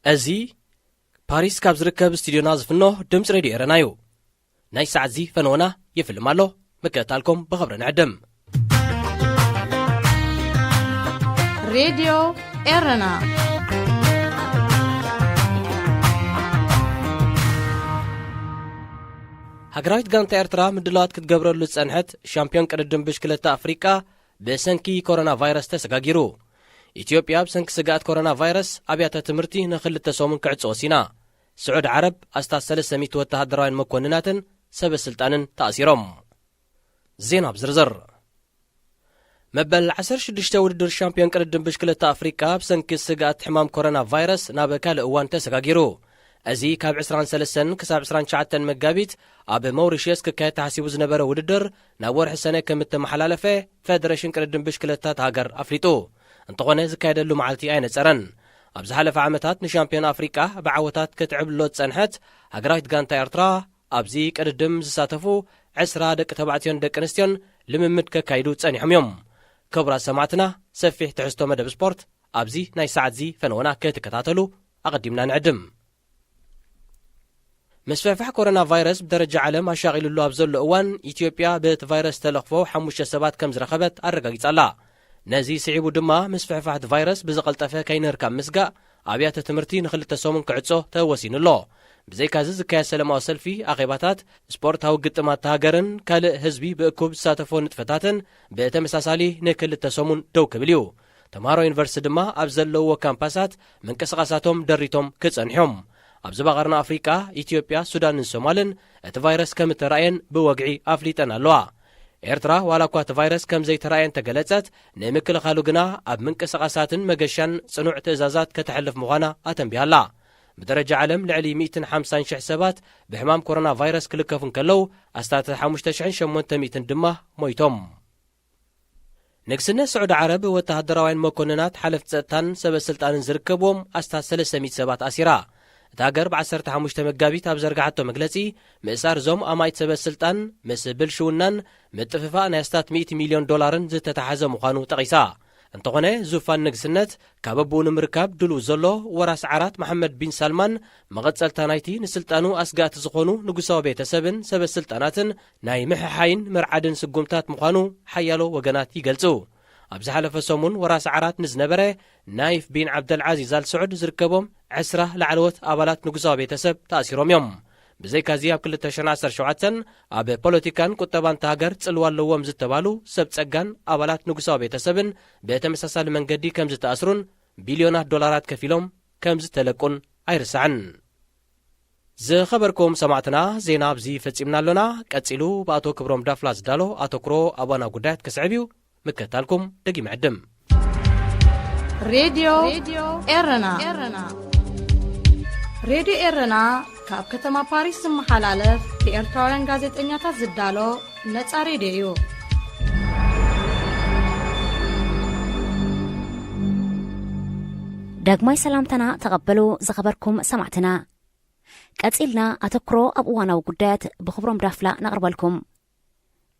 እዚ ፓሪስ ካብ ዝርከብ ስቱድዮና ዝፍኖ ድምፂ ሬድዮ ኤረና እዩ። ናይ ሰዓት እዚ ፈነወና ይፍልም ኣሎ። ምክትታልኩም ብኽብሪ ንዕድም። ሬድዮ ኤረና። ሃገራዊት ጋንታ ኤርትራ ምድላዋት ክትገብረሉ ዝጸንሐት ሻምፒዮን ቅድድም ብሽክለታ ኣፍሪቃ ብሰንኪ ኮሮና ቫይረስ ተሰጋጊሩ። ኢትዮጵያ ብሰንኪ ስግኣት ኮሮና ቫይረስ ኣብያተ ትምህርቲ ንኽልተ ሰሙን ክዕጾ ወሲና። ስዑድ ዓረብ ኣስታት ሰለስተ ሚእቲ ወተሃደራውያን መኮንናትን ሰበ ስልጣንን ተኣሲሮም። ዜና ብዝርዝር። መበል ዓሰርተ ሽዱሽተ ውድድር ሻምፒዮን ቅድድም ብሽክለታ ኣፍሪቃ ብሰንኪ ስግኣት ሕማም ኮሮና ቫይረስ ናብ ካልእ እዋን ተሰጋጊሩ። እዚ ካብ ዕስራን ሰለስተን ክሳብ ዕስራን ትሽዓተን መጋቢት ኣብ ሞሪሽየስ ክካየድ ተሓሲቡ ዝነበረ ውድድር ናብ ወርሒ ሰነ ከም እተመሓላለፈ ፌደሬሽን ቅድድም ብሽክለታ እታ ሃገር ኣፍሊጡ። እንተኾነ ዝካየደሉ መዓልቲ ኣይነጸረን። ኣብ ዝሓለፈ ዓመታት ንሻምፒዮን ኣፍሪቃ ብዓወታት ክትዕብልሎ ዝጸንሐት ሃገራዊት ጋንታ ኤርትራ ኣብዚ ቅድድም ዝሳተፉ ዕስራ ደቂ ተባዕትዮን ደቂ ኣንስትዮን ልምምድ ከካይዱ ጸኒሖም እዮም። ክቡራት ሰማዕትና፣ ሰፊሕ ትሕዝቶ መደብ ስፖርት ኣብዚ ናይ ሰዓት እዚ ፈነወና ክትከታተሉ ኣቐዲምና ንዕድም። ምስፍሕፋሕ ኮሮና ቫይረስ ብደረጃ ዓለም ኣሻቒሉሉ ኣብ ዘሎ እዋን፣ ኢትዮጵያ በቲ ቫይረስ ተለኽፎ ሓሙሽተ ሰባት ከም ዝረኸበት ኣረጋጊጻ ኣላ። ነዚ ስዒቡ ድማ ምስፍሕፋሕ እቲ ቫይረስ ብዝቐልጠፈ ከይንህርካ ምስጋእ ኣብያተ ትምህርቲ ንክልተ ሰሙን ክዕጾ ተወሲኑ ኣሎ። ብዘይካዚ ዝካየድ ሰለማዊ ሰልፊ፣ ኣኼባታት፣ ስፖርታዊ ግጥማት ሃገርን ካልእ ህዝቢ ብእኩብ ዝሳተፎ ንጥፈታትን ብተመሳሳሊ ንክልተ ሰሙን ደው ክብል እዩ። ተምሃሮ ዩኒቨርሲቲ ድማ ኣብ ዘለውዎ ካምፓሳት ምንቅስቓሳቶም ደሪቶም ክጸንሑ እዮም። ኣብ ዞባ ቀርኒ ኣፍሪቃ፣ ኢትዮጵያ፣ ሱዳንን ሶማልን እቲ ቫይረስ ከም እተራእየን ብወግዒ ኣፍሊጠን ኣለዋ። ኤርትራ ዋላ እኳ እቲ ቫይረስ ከም ዘይተራእየ እንተገለጸት፣ ንምክልኻሉ ግና ኣብ ምንቅስቓሳትን መገሻን ጽኑዕ ትእዛዛት ከተሕልፍ ምዃና ኣተንቢሃ ኣላ። ብደረጃ ዓለም ልዕሊ ሚእትን ሓምሳን ሽሕ ሰባት ብሕማም ኮሮና ቫይረስ ክልከፉ እንከለዉ፣ ኣስታት ሓሙሽተ ሽሕን ሸሞንተ ሚእትን ድማ ሞይቶም። ንግስነት ስዑዲ ዓረብ ወተሃደራውያን መኮንናት፣ ሓለፍቲ ጸጥታን ሰበ ስልጣንን ዝርከብዎም ኣስታት ሰለስተ ሚእቲ ሰባት ኣሲራ። እታ ሃገር ብ ዓሰርተ ሓሙሽተ መጋቢት ኣብ ዘርግሓቶ መግለጺ፣ ምእሳር እዞም ኣማኢት ሰበ ስልጣን ምስ ብልሽውናን ምጥፍፋእ ናይ ኣስታት ሚእቲ ሚልዮን ዶላርን ዝተተሓዘ ምዃኑ ጠቒሳ። እንተኾነ፣ ዙፋን ንግስነት ካብ ኣቦኡ ንምርካብ ድሉው ዘሎ ወራስ ዓራት መሓመድ ቢን ሳልማን፣ መቐጸልታ ናይቲ ንስልጣኑ ኣስጋእቲ ዝኾኑ ንጉሳዊ ቤተሰብን ሰበ ስልጣናትን ናይ ምሕሓይን ምርዓድን ስጉምታት ምዃኑ ሓያሎ ወገናት ይገልጹ። ኣብ ዝሓለፈ ሰሙን ወራስ ዓራት ንዝነበረ ናይፍ ቢን ዓብደልዓዚዝ ኣል ስዑድ ዝርከቦም ዕስራ ላዕለዎት ኣባላት ንጉሳዊ ቤተሰብ ተኣሲሮም እዮም። ብዘይካዚ ኣብ ክልተ ሽሕን ዓሰርተ ሸውዓተን ኣብ ፖለቲካን ቁጠባን እታ ሃገር ጽልዋ ኣለዎም ዝተባሉ ሰብ ጸጋን ኣባላት ንጉሳዊ ቤተሰብን ብተመሳሳሊ መንገዲ ከም ዝተኣስሩን ቢልዮናት ዶላራት ከፊሎም ከም ዝተለቁን ኣይርሳዕን። ዝኸበርኩም ሰማዕትና፣ ዜና ኣብዚ ፈጺምና ኣሎና። ቀጺሉ ብኣቶ ክብሮም ዳፍላ ዝዳሎ ኣተኩሮ ኣብ ዋና ጉዳያት ክስዕብ እዩ። ምክትታልኩም ደጊመ ዕድም። ሬድዮ ኤረና። ሬድዮ ኤረና ካብ ከተማ ፓሪስ ዝመሓላለፍ ብኤርትራውያን ጋዜጠኛታት ዝዳሎ ነጻ ሬድዮ እዩ። ዳግማይ ሰላምታና ተቐበሉ ዝኸበርኩም ሰማዕትና። ቀጺልና ኣተኩሮ ኣብ እዋናዊ ጉዳያት ብኽብሮም ዳፍላ ነቕርበልኩም።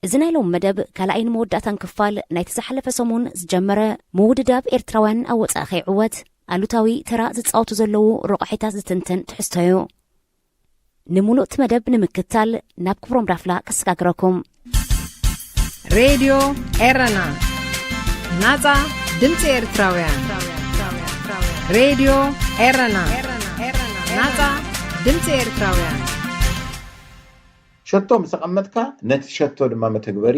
እዚ ናይ ሎም መደብ ካልኣይን መወዳእታን ክፋል ናይቲ ዝሓለፈ ሰሙን ዝጀመረ ምውድዳብ ኤርትራውያን ኣብ ወጻኢ ከይዕወት ኣሉታዊ ተራ ዝጻወቱ ዘለዉ ረቋሒታት ዝትንትን ትሕዝቶ እዩ። ንምሉእ እቲ መደብ ንምክትታል ናብ ክብሮም ዳፍላ ከሰጋግረኩም። ሬድዮ ኤረና፣ ናጻ ድምጺ ኤርትራውያን። ሬድዮ ኤረና፣ ናጻ ድምጺ ኤርትራውያን። ሸቶ ምስ ኣቐመጥካ፣ ነቲ ሸቶ ድማ መተግበሪ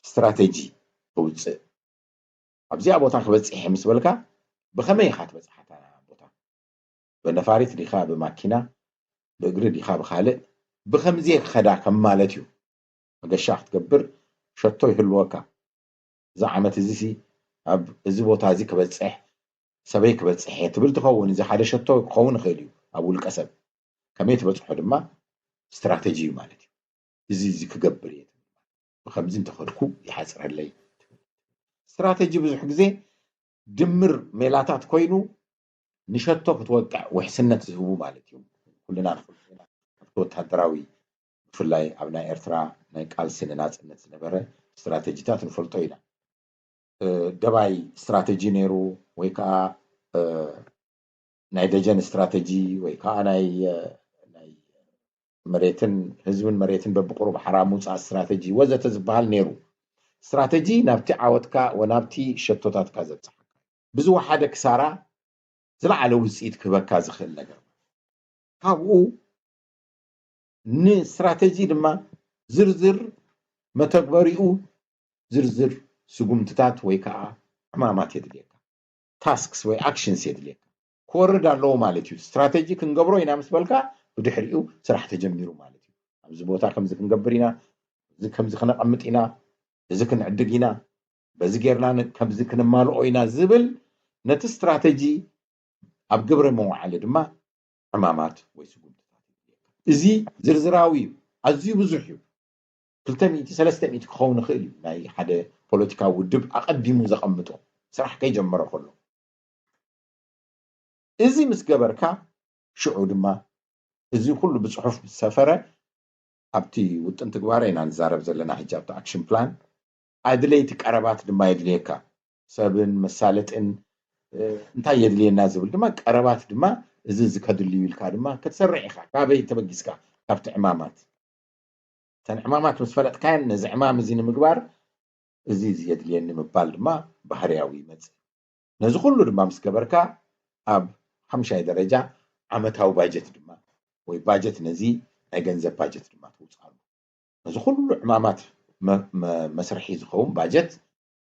ስትራተጂ ተውጽእ። ኣብዚኣ ቦታ ክበጽሕ እየ ምስ በልካ፣ ብኸመይ ኢኻ ትበጽሓ እታ ቦታ? ብነፋሪት ዲኻ፣ ብማኪና፣ ብእግሪ ዲኻ፣ ብኻልእ? ብኸምዚ እየ ክኸዳ ከም ማለት እዩ። መገሻ ክትገብር ሸቶ ይህልወካ። እዚ ዓመት እዚ ሲ ኣብ እዚ ቦታ እዚ ክበጽሕ፣ ሰበይ ክበጽሕ እየ ትብል ትኸውን። እዚ ሓደ ሸቶ ክኸውን ይኽእል እዩ ኣብ ውልቀ ሰብ። ከመይ ትበጽሖ ድማ ስትራተጂ እዩ ማለት እዩ። እዚ እዚ ክገብር እየ ትብል። ብኸምዚ እንተኸድኩ ይሓጽረለይ ትብል። ስትራተጂ ብዙሕ ግዜ ድምር ሜላታት ኮይኑ ንሸቶ ክትወቅዕ ውሕስነት ዝህቡ ማለት እዩ። ኩልና ንፈልጦ ኢና። ኣብቲ ወተሃደራዊ፣ ብፍላይ ኣብ ናይ ኤርትራ ናይ ቃልሲ ንናጽነት ዝነበረ ስትራተጂታት ንፈልጦ ኢና። እ፣ ደባይ ስትራተጂ ነይሩ ወይ ከዓ፣ እ፣ ናይ ደጀን ስትራተጂ ወይ ከዓ ናይ ናይ መሬትን ህዝብን መሬትን በብቁሩብ ሓራ ምውፃእ ስትራተጂ ወዘተ ዝበሃል ነይሩ። ስትራተጂ ናብቲ ዓወትካ ወናብቲ ሸቶታትካ ዘብፅሓካ፣ ብዝወሓደ ክሳራ ዝለዓለ ውፅኢት ክህበካ ዝኽእል ነገር። ካብኡ ንስትራተጂ ድማ ዝርዝር መተግበሪኡ ዝርዝር ስጉምትታት ወይ ከዓ ዕማማት የድልየካ። ታስክስ ወይ ኣክሽንስ የድልየካ። ክወርድ ኣለዎ ማለት እዩ። ስትራተጂ ክንገብሮ ኢና ምስ በልካ ብድሕሪኡ ስራሕ ተጀሚሩ ማለት እዩ። ኣብዚ ቦታ ከምዚ ክንገብር ኢና፣ እዚ ከምዚ ክነቐምጥ ኢና፣ እዚ ክንዕድግ ኢና፣ በዚ ጌርና ከምዚ ክንማልኦ ኢና ዝብል ነቲ ስትራተጂ ኣብ ግብሪ መዋዓሊ ድማ ዕማማት ወይ ስጉምትታት። እዚ ዝርዝራዊ እዩ፣ ኣዝዩ ብዙሕ እዩ። ክልተ ሚእቲ ሰለስተ ሚእቲ ክኸውን ይኽእል እዩ ናይ ሓደ ፖለቲካዊ ውድብ ኣቐዲሙ ዘቐምጦ ስራሕ ከይጀመረ ከሎ። እዚ ምስ ገበርካ ሽዑ ድማ እዚ ኩሉ ብፅሑፍ ምስ ሰፈረ ኣብቲ ውጥን ትግባረ ኢና ንዛረብ ዘለና ሕጂ ኣብቲ ኣክሽን ፕላን ኣድለይቲ ቀረባት ድማ የድልየካ። ሰብን መሳለጥን እንታይ የድልየና ዝብል ድማ ቀረባት ድማ እዚ እዚ ከድልዩ ኢልካ ድማ ክትሰርሕ ኢኻ። ካበይ ተበጊስካ? ካብቲ ዕማማት። እተን ዕማማት ምስ ፈለጥካየን ነዚ ዕማም እዚ ንምግባር እዚ እዚ የድልየኒ ምባል ድማ ባህርያዊ ይመፅእ። ነዚ ኩሉ ድማ ምስ ገበርካ ኣብ ሓምሻይ ደረጃ ዓመታዊ ባጀት ድማ ወይ ባጀት ነዚ ናይ ገንዘብ ባጀት ድማ ትውፅኣሉ። ነዚ ኩሉ ዕማማት መስርሒ ዝኸውን ባጀት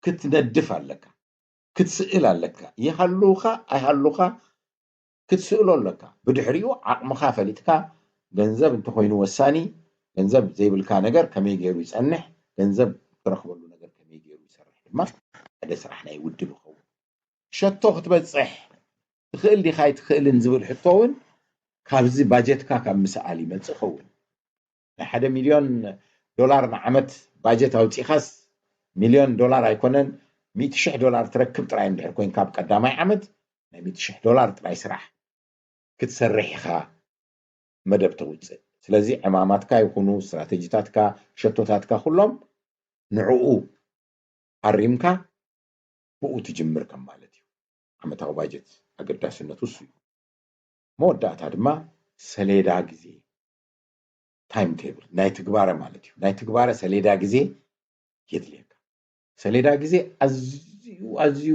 ክትነድፍ ኣለካ፣ ክትስእል ኣለካ። ይሃሉኻ ኣይሃሉኻ ክትስእሎ ኣለካ። ብድሕሪኡ ዓቕምኻ ፈሊጥካ ገንዘብ እንተኾይኑ ወሳኒ፣ ገንዘብ ዘይብልካ ነገር ከመይ ገይሩ ይፀንሕ፣ ገንዘብ ትረኽበሉ ነገር ከመይ ገይሩ ይሰርሕ ድማ ሓደ ስራሕ ናይ ውድብ ይኸውን። ሸቶ ክትበፅሕ ትኽእል ዲኻ ኣይትኽእልን ዝብል ሕቶ እውን ካብዚ ባጀትካ ካብ ምስኣል ይመፅእ ይኸውን። ናይ ሓደ ሚልዮን ዶላር ንዓመት ባጀት ኣውፂኻስ ሚልዮን ዶላር ኣይኮነን፣ ሚእቲ ሽሕ ዶላር ትረክብ ጥራይ እንድሕር ኮይንካ ኣብ ቀዳማይ ዓመት ናይ ሚእቲ ሽሕ ዶላር ጥራይ ስራሕ ክትሰርሕ ኢኻ መደብ ተውፅእ። ስለዚ ዕማማትካ ይኹኑ ስትራተጂታትካ፣ ሸቶታትካ ኩሎም ንዕኡ ኣሪምካ ብኡ ትጅምር ከም ማለት እዩ። ዓመታዊ ባጀት ኣገዳስነቱ እሱ እዩ። መወዳእታ ድማ ሰሌዳ ግዜ፣ ታይም ቴብል ናይ ትግባረ ማለት እዩ። ናይ ትግባረ ሰሌዳ ግዜ የድልየካ። ሰሌዳ ግዜ ኣዝዩ ኣዝዩ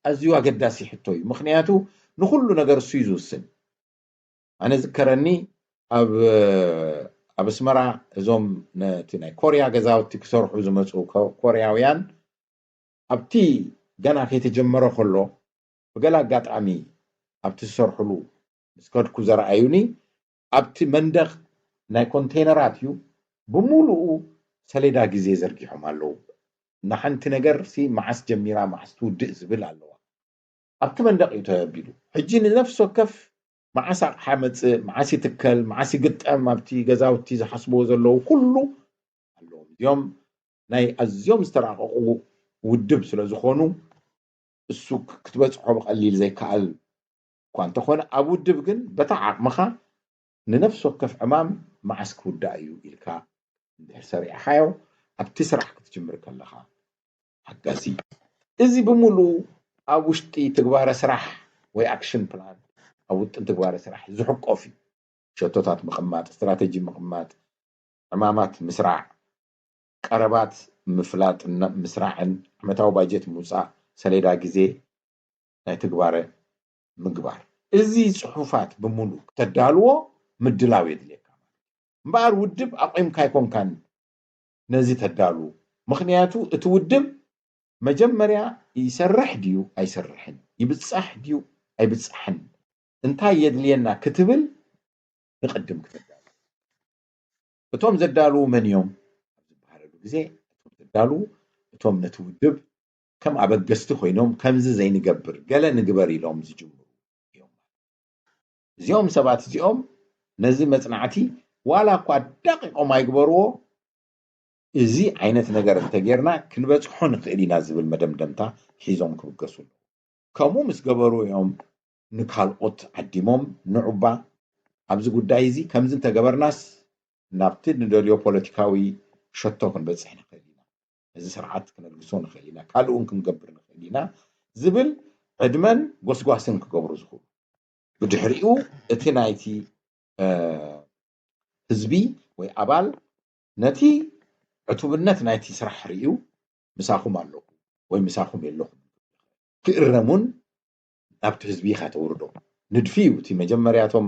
ኣዝዩ ኣገዳሲ ሕቶ እዩ። ምክንያቱ ንኩሉ ነገር እሱ እዩ ዝውስን። ኣነ ዝከረኒ ኣብ ኣብ ኣስመራ እዞም ነቲ ናይ ኮርያ ገዛውቲ ክሰርሑ ዝመፁ ኮርያውያን ኣብቲ ገና ከይተጀመረ ከሎ ብገለ ኣጋጣሚ ኣብቲ ዝሰርሕሉ ምስ ከድኩ ዘረኣዩኒ ኣብቲ መንደቕ ናይ ኮንቴነራት እዩ ብምሉኡ ሰሌዳ ግዜ ዘርጊሖም ኣለዉ። ንሓንቲ ነገር ሲ መዓስ ጀሚራ መዓስ ትውድእ ዝብል ኣለዋ። ኣብቲ መንደቕ እዩ ተቢሉ። ሕጂ ንነፍሲ ወከፍ መዓስ ኣቕሓ መፅእ፣ መዓስ ይትከል፣ መዓስ ይግጠም ኣብቲ ገዛውቲ ዝሓስብዎ ዘለዉ ኩሉ ኣለዎም። እዚኦም ናይ ኣዝዮም ዝተራቐቑ ውድብ ስለ ዝኾኑ እሱ ክትበፅሖ ብቐሊል ዘይከኣል እኳ እንተኾነ ኣብ ውድብ ግን በታ ዓቕምኻ ንነፍሲ ወከፍ ዕማም መዓስ ክውዳእ እዩ ኢልካ እንድሕር ሰሪዕኻዮ ኣብቲ ስራሕ ክትጅምር ከለኻ ሓጋዚ እዩ። እዚ ብምሉኡ ኣብ ውሽጢ ትግባረ ስራሕ ወይ ኣክሽን ፕላን ኣብ ውጥን ትግባረ ስራሕ ዝሕቆፍ እዩ። ሸቶታት ምቕማጥ፣ ስትራተጂ ምቕማጥ፣ ዕማማት ምስራዕ፣ ቀረባት ምፍላጥን ምስራዕን፣ ዓመታዊ ባጀት ምውፃእ፣ ሰሌዳ ግዜ ናይ ትግባረ ምግባር። እዚ ፅሑፋት ብምሉእ ክተዳልዎ ምድላው የድልየካ። እምበኣር ውድብ ኣቑምካ ኣይኮንካን ነዚ ተዳሉ። ምኽንያቱ እቲ ውድብ መጀመርያ ይሰርሕ ድዩ ኣይሰርሕን፣ ይብፃሕ ድዩ ኣይብፃሕን፣ እንታይ የድልየና ክትብል ንቕድም ክተዳሉ። እቶም ዘዳልዉ መን እዮም ኣብ ዝበሃለሉ ግዜ እቶም ዘዳልዉ እቶም ነቲ ውድብ ከም ኣበገስቲ ኮይኖም ከምዚ ዘይንገብር ገለ ንግበር ኢሎም ዝጅምሩ እዮም። እዚኦም ሰባት እዚኦም ነዚ መፅናዕቲ ዋላ እኳ ደቂቖም ኣይግበርዎ፣ እዚ ዓይነት ነገር እንተጌርና ክንበፅሖ ንኽእል ኢና ዝብል መደምደምታ ሒዞም ክብገሱ ኣለዉ። ከምኡ ምስ ገበሩ እዮም ንካልኦት ዓዲሞም ንዑባ ኣብዚ ጉዳይ እዚ ከምዚ እንተገበርናስ ናብቲ ንደልዮ ፖለቲካዊ ሸቶ ክንበፅሕ ንኽእል ኢና፣ ነዚ ስርዓት ክነልግሶ ንኽእል ኢና፣ ካልእ እውን ክንገብር ንኽእል ኢና ዝብል ዕድመን ጎስጓስን ክገብሩ ዝኽእሉ። ብድሕሪኡ እቲ ናይቲ ህዝቢ ወይ ኣባል ነቲ ዕቱብነት ናይቲ ስራሕ ርእዩ ምሳኹም ኣለኹ ወይ ምሳኹም የለኹም ክእረሙን ናብቲ ህዝቢ ኢኻ ተውርዶ። ንድፊ እዩ እቲ መጀመርያ እቶም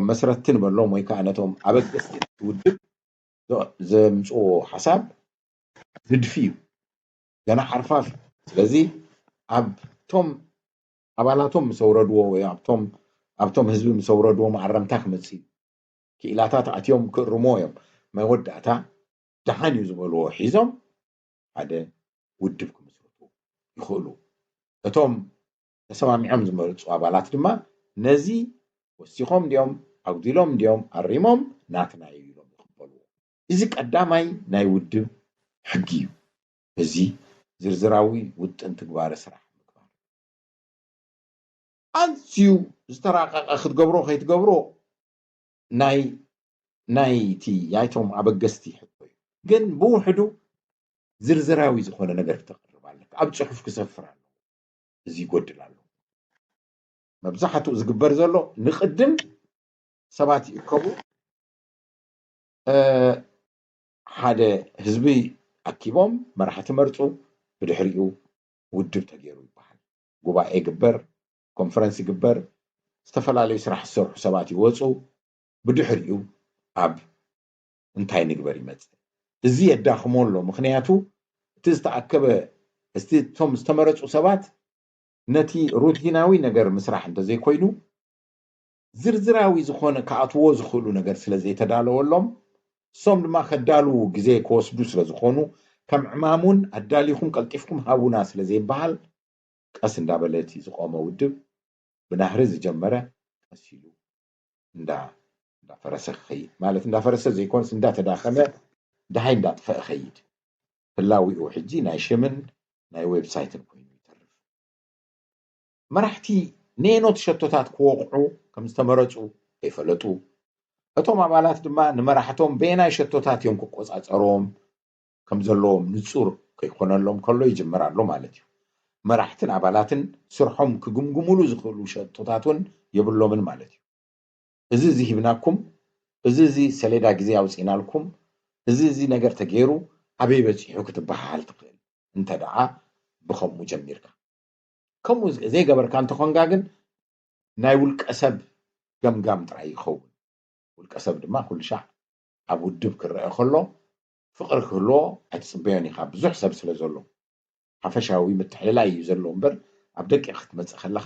መስረትቲ ንበሎም ወይ ከዓ ነቶም ኣበገስቲ ናይቲ ውድብ ዘምፅዎ ሓሳብ ንድፊ እዩ። ገና ሓርፋፍ እዩ። ስለዚ ኣብቶም ኣባላቶም ምስ ኣውረድዎ ወይ ኣብቶም ኣብቶም ህዝቢ ምስ ኣውረድዎ መኣረምታ ክመፅእ እዩ። ክኢላታት ኣትዮም ክእርምዎ እዮም። መወዳእታ ደሓን እዩ ዝበልዎ ሒዞም ሓደ ውድብ ክምስርቱ ይኽእሉ። እቶም ተሰማሚዖም ዝመርፁ ኣባላት ድማ ነዚ ወሲኾም ድዮም ኣጉዲሎም ድዮም ኣሪሞም ናትና እዩ ኢሎም ይቕበልዎ። እዚ ቀዳማይ ናይ ውድብ ሕጊ እዩ። እዚ ዝርዝራዊ ውጥን ትግባረ ስራሕ ምግባር ኣዝዩ ዝተራቀቀ ክትገብሮ ከይትገብሮ ናይ ናይቲ ያይቶም ኣበገስቲ ሕቶ እዩ። ግን ብውሕዱ ዝርዝራዊ ዝኾነ ነገር ክተቅርብ ኣለካ። ኣብ ፅሑፍ ክሰፍር ኣሎ። እዚ ይጎድል ኣሎ። መብዛሕትኡ ዝግበር ዘሎ ንቅድም ሰባት ይእከቡ፣ ሓደ ህዝቢ ኣኪቦም መራሕቲ መርፁ፣ ብድሕሪኡ ውድብ ተገይሩ ይበሃል። ጉባኤ ይግበር፣ ኮንፈረንስ ይግበር፣ ዝተፈላለዩ ስራሕ ዝሰርሑ ሰባት ይወፁ፣ ብድሕሪኡ ኣብ እንታይ ንግበር ይመፅእ። እዚ የዳኽሞ ኣሎ። ምክንያቱ እቲ ዝተኣከበ እቲ እቶም ዝተመረፁ ሰባት ነቲ ሩቲናዊ ነገር ምስራሕ እንተዘይኮይኑ ዝርዝራዊ ዝኾነ ክኣትዎ ዝኽእሉ ነገር ስለ ዘይተዳለወሎም እሶም ድማ ከዳልዉ ግዜ ክወስዱ ስለ ዝኾኑ ከም ዕማሙን ኣዳሊኹም ቀልጢፍኩም ሃቡና ስለ ዘይበሃል ቀስ እንዳበለ እቲ ዝቆመ ውድብ ብናህሪ ዝጀመረ ቀስ ኢሉ እንዳ እንዳፈረሰ ክኸይድ ማለት እንዳፈረሰ ዘይኮንስ እንዳተዳኸመ ደሃይ እንዳጥፈ እኸይድ። ህላዊኡ ሕጂ ናይ ሽምን ናይ ዌብሳይትን ኮይኑ ይተርፍ። መራሕቲ ነየኖት ሸቶታት ክወቕዑ ከም ዝተመረፁ ከይፈለጡ እቶም ኣባላት ድማ ንመራሕቶም በየናይ ሸቶታት እዮም ክቆፃፀሮም ከም ዘለዎም ንፁር ከይኮነሎም ከሎ ይጅምር ኣሎ ማለት እዩ። መራሕትን ኣባላትን ስርሖም ክግምግሙሉ ዝኽእሉ ሸቶታት እውን የብሎምን ማለት እዩ። እዚ እዚ ሂብናኩም፣ እዚ እዚ ሰሌዳ ግዜ ኣውፂእናልኩም፣ እዚ እዚ ነገር ተገይሩ ኣበይ በፂሑ ክትበሃል ትኽእል እንተ ደኣ ብኸምኡ ጀሚርካ። ከምኡ ዘይገበርካ እንተኾንካ ግን ናይ ውልቀ ሰብ ገምጋም ጥራይ ይኸውን። ውልቀ ሰብ ድማ ኩሉ ሻዕ ኣብ ውድብ ክረአ ከሎ ፍቕሪ ክህልዎ ኣይትፅበዮን ኢኻ፣ ብዙሕ ሰብ ስለ ዘሎ። ሓፈሻዊ ምትሕልላይ እዩ ዘሎ እምበር ኣብ ደቂቕ ክትመፅእ ከለኻ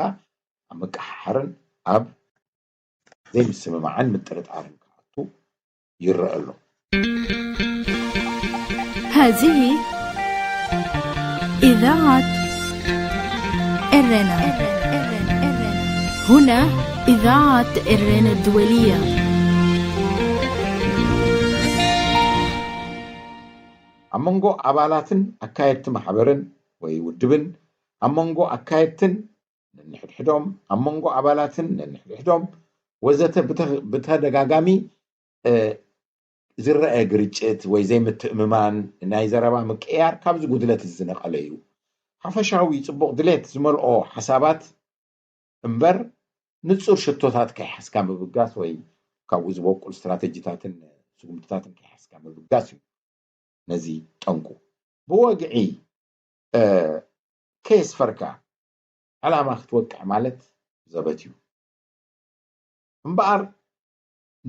ኣብ ምቅሓሓርን ኣብ ዘይምስምማዕን ምጥርጣርን ክኣቱ ይረአ ኣሎ። هذه إذاعة إرنا. هنا إذاعة إرنا الدولية. ኣብ መንጎ ኣባላትን ኣካየድቲ ማሕበርን ወይ ውድብን ኣብ መንጎ ኣካየድትን ነንሕድሕዶም ኣብ መንጎ ኣባላትን ነንሕድሕዶም ወዘተ ብተደጋጋሚ ዝረአ ግርጭት ወይ ዘይምትእምማን ናይ ዘረባ ምቅያር ካብዚ ጉድለት እዚ ዝነቐለ እዩ። ሓፈሻዊ ፅቡቕ ድሌት ዝመልኦ ሓሳባት እምበር ንፁር ሽቶታት ከይሓዝካ ምብጋስ ወይ ካብኡ ዝበቁል ስትራተጂታትን ስጉምትታትን ከይሓዝካ ምብጋስ እዩ ነዚ ጠንቁ። ብወግዒ ከየስፈርካ ዕላማ ክትወቅዕ ማለት ዘበት እዩ። እምበኣር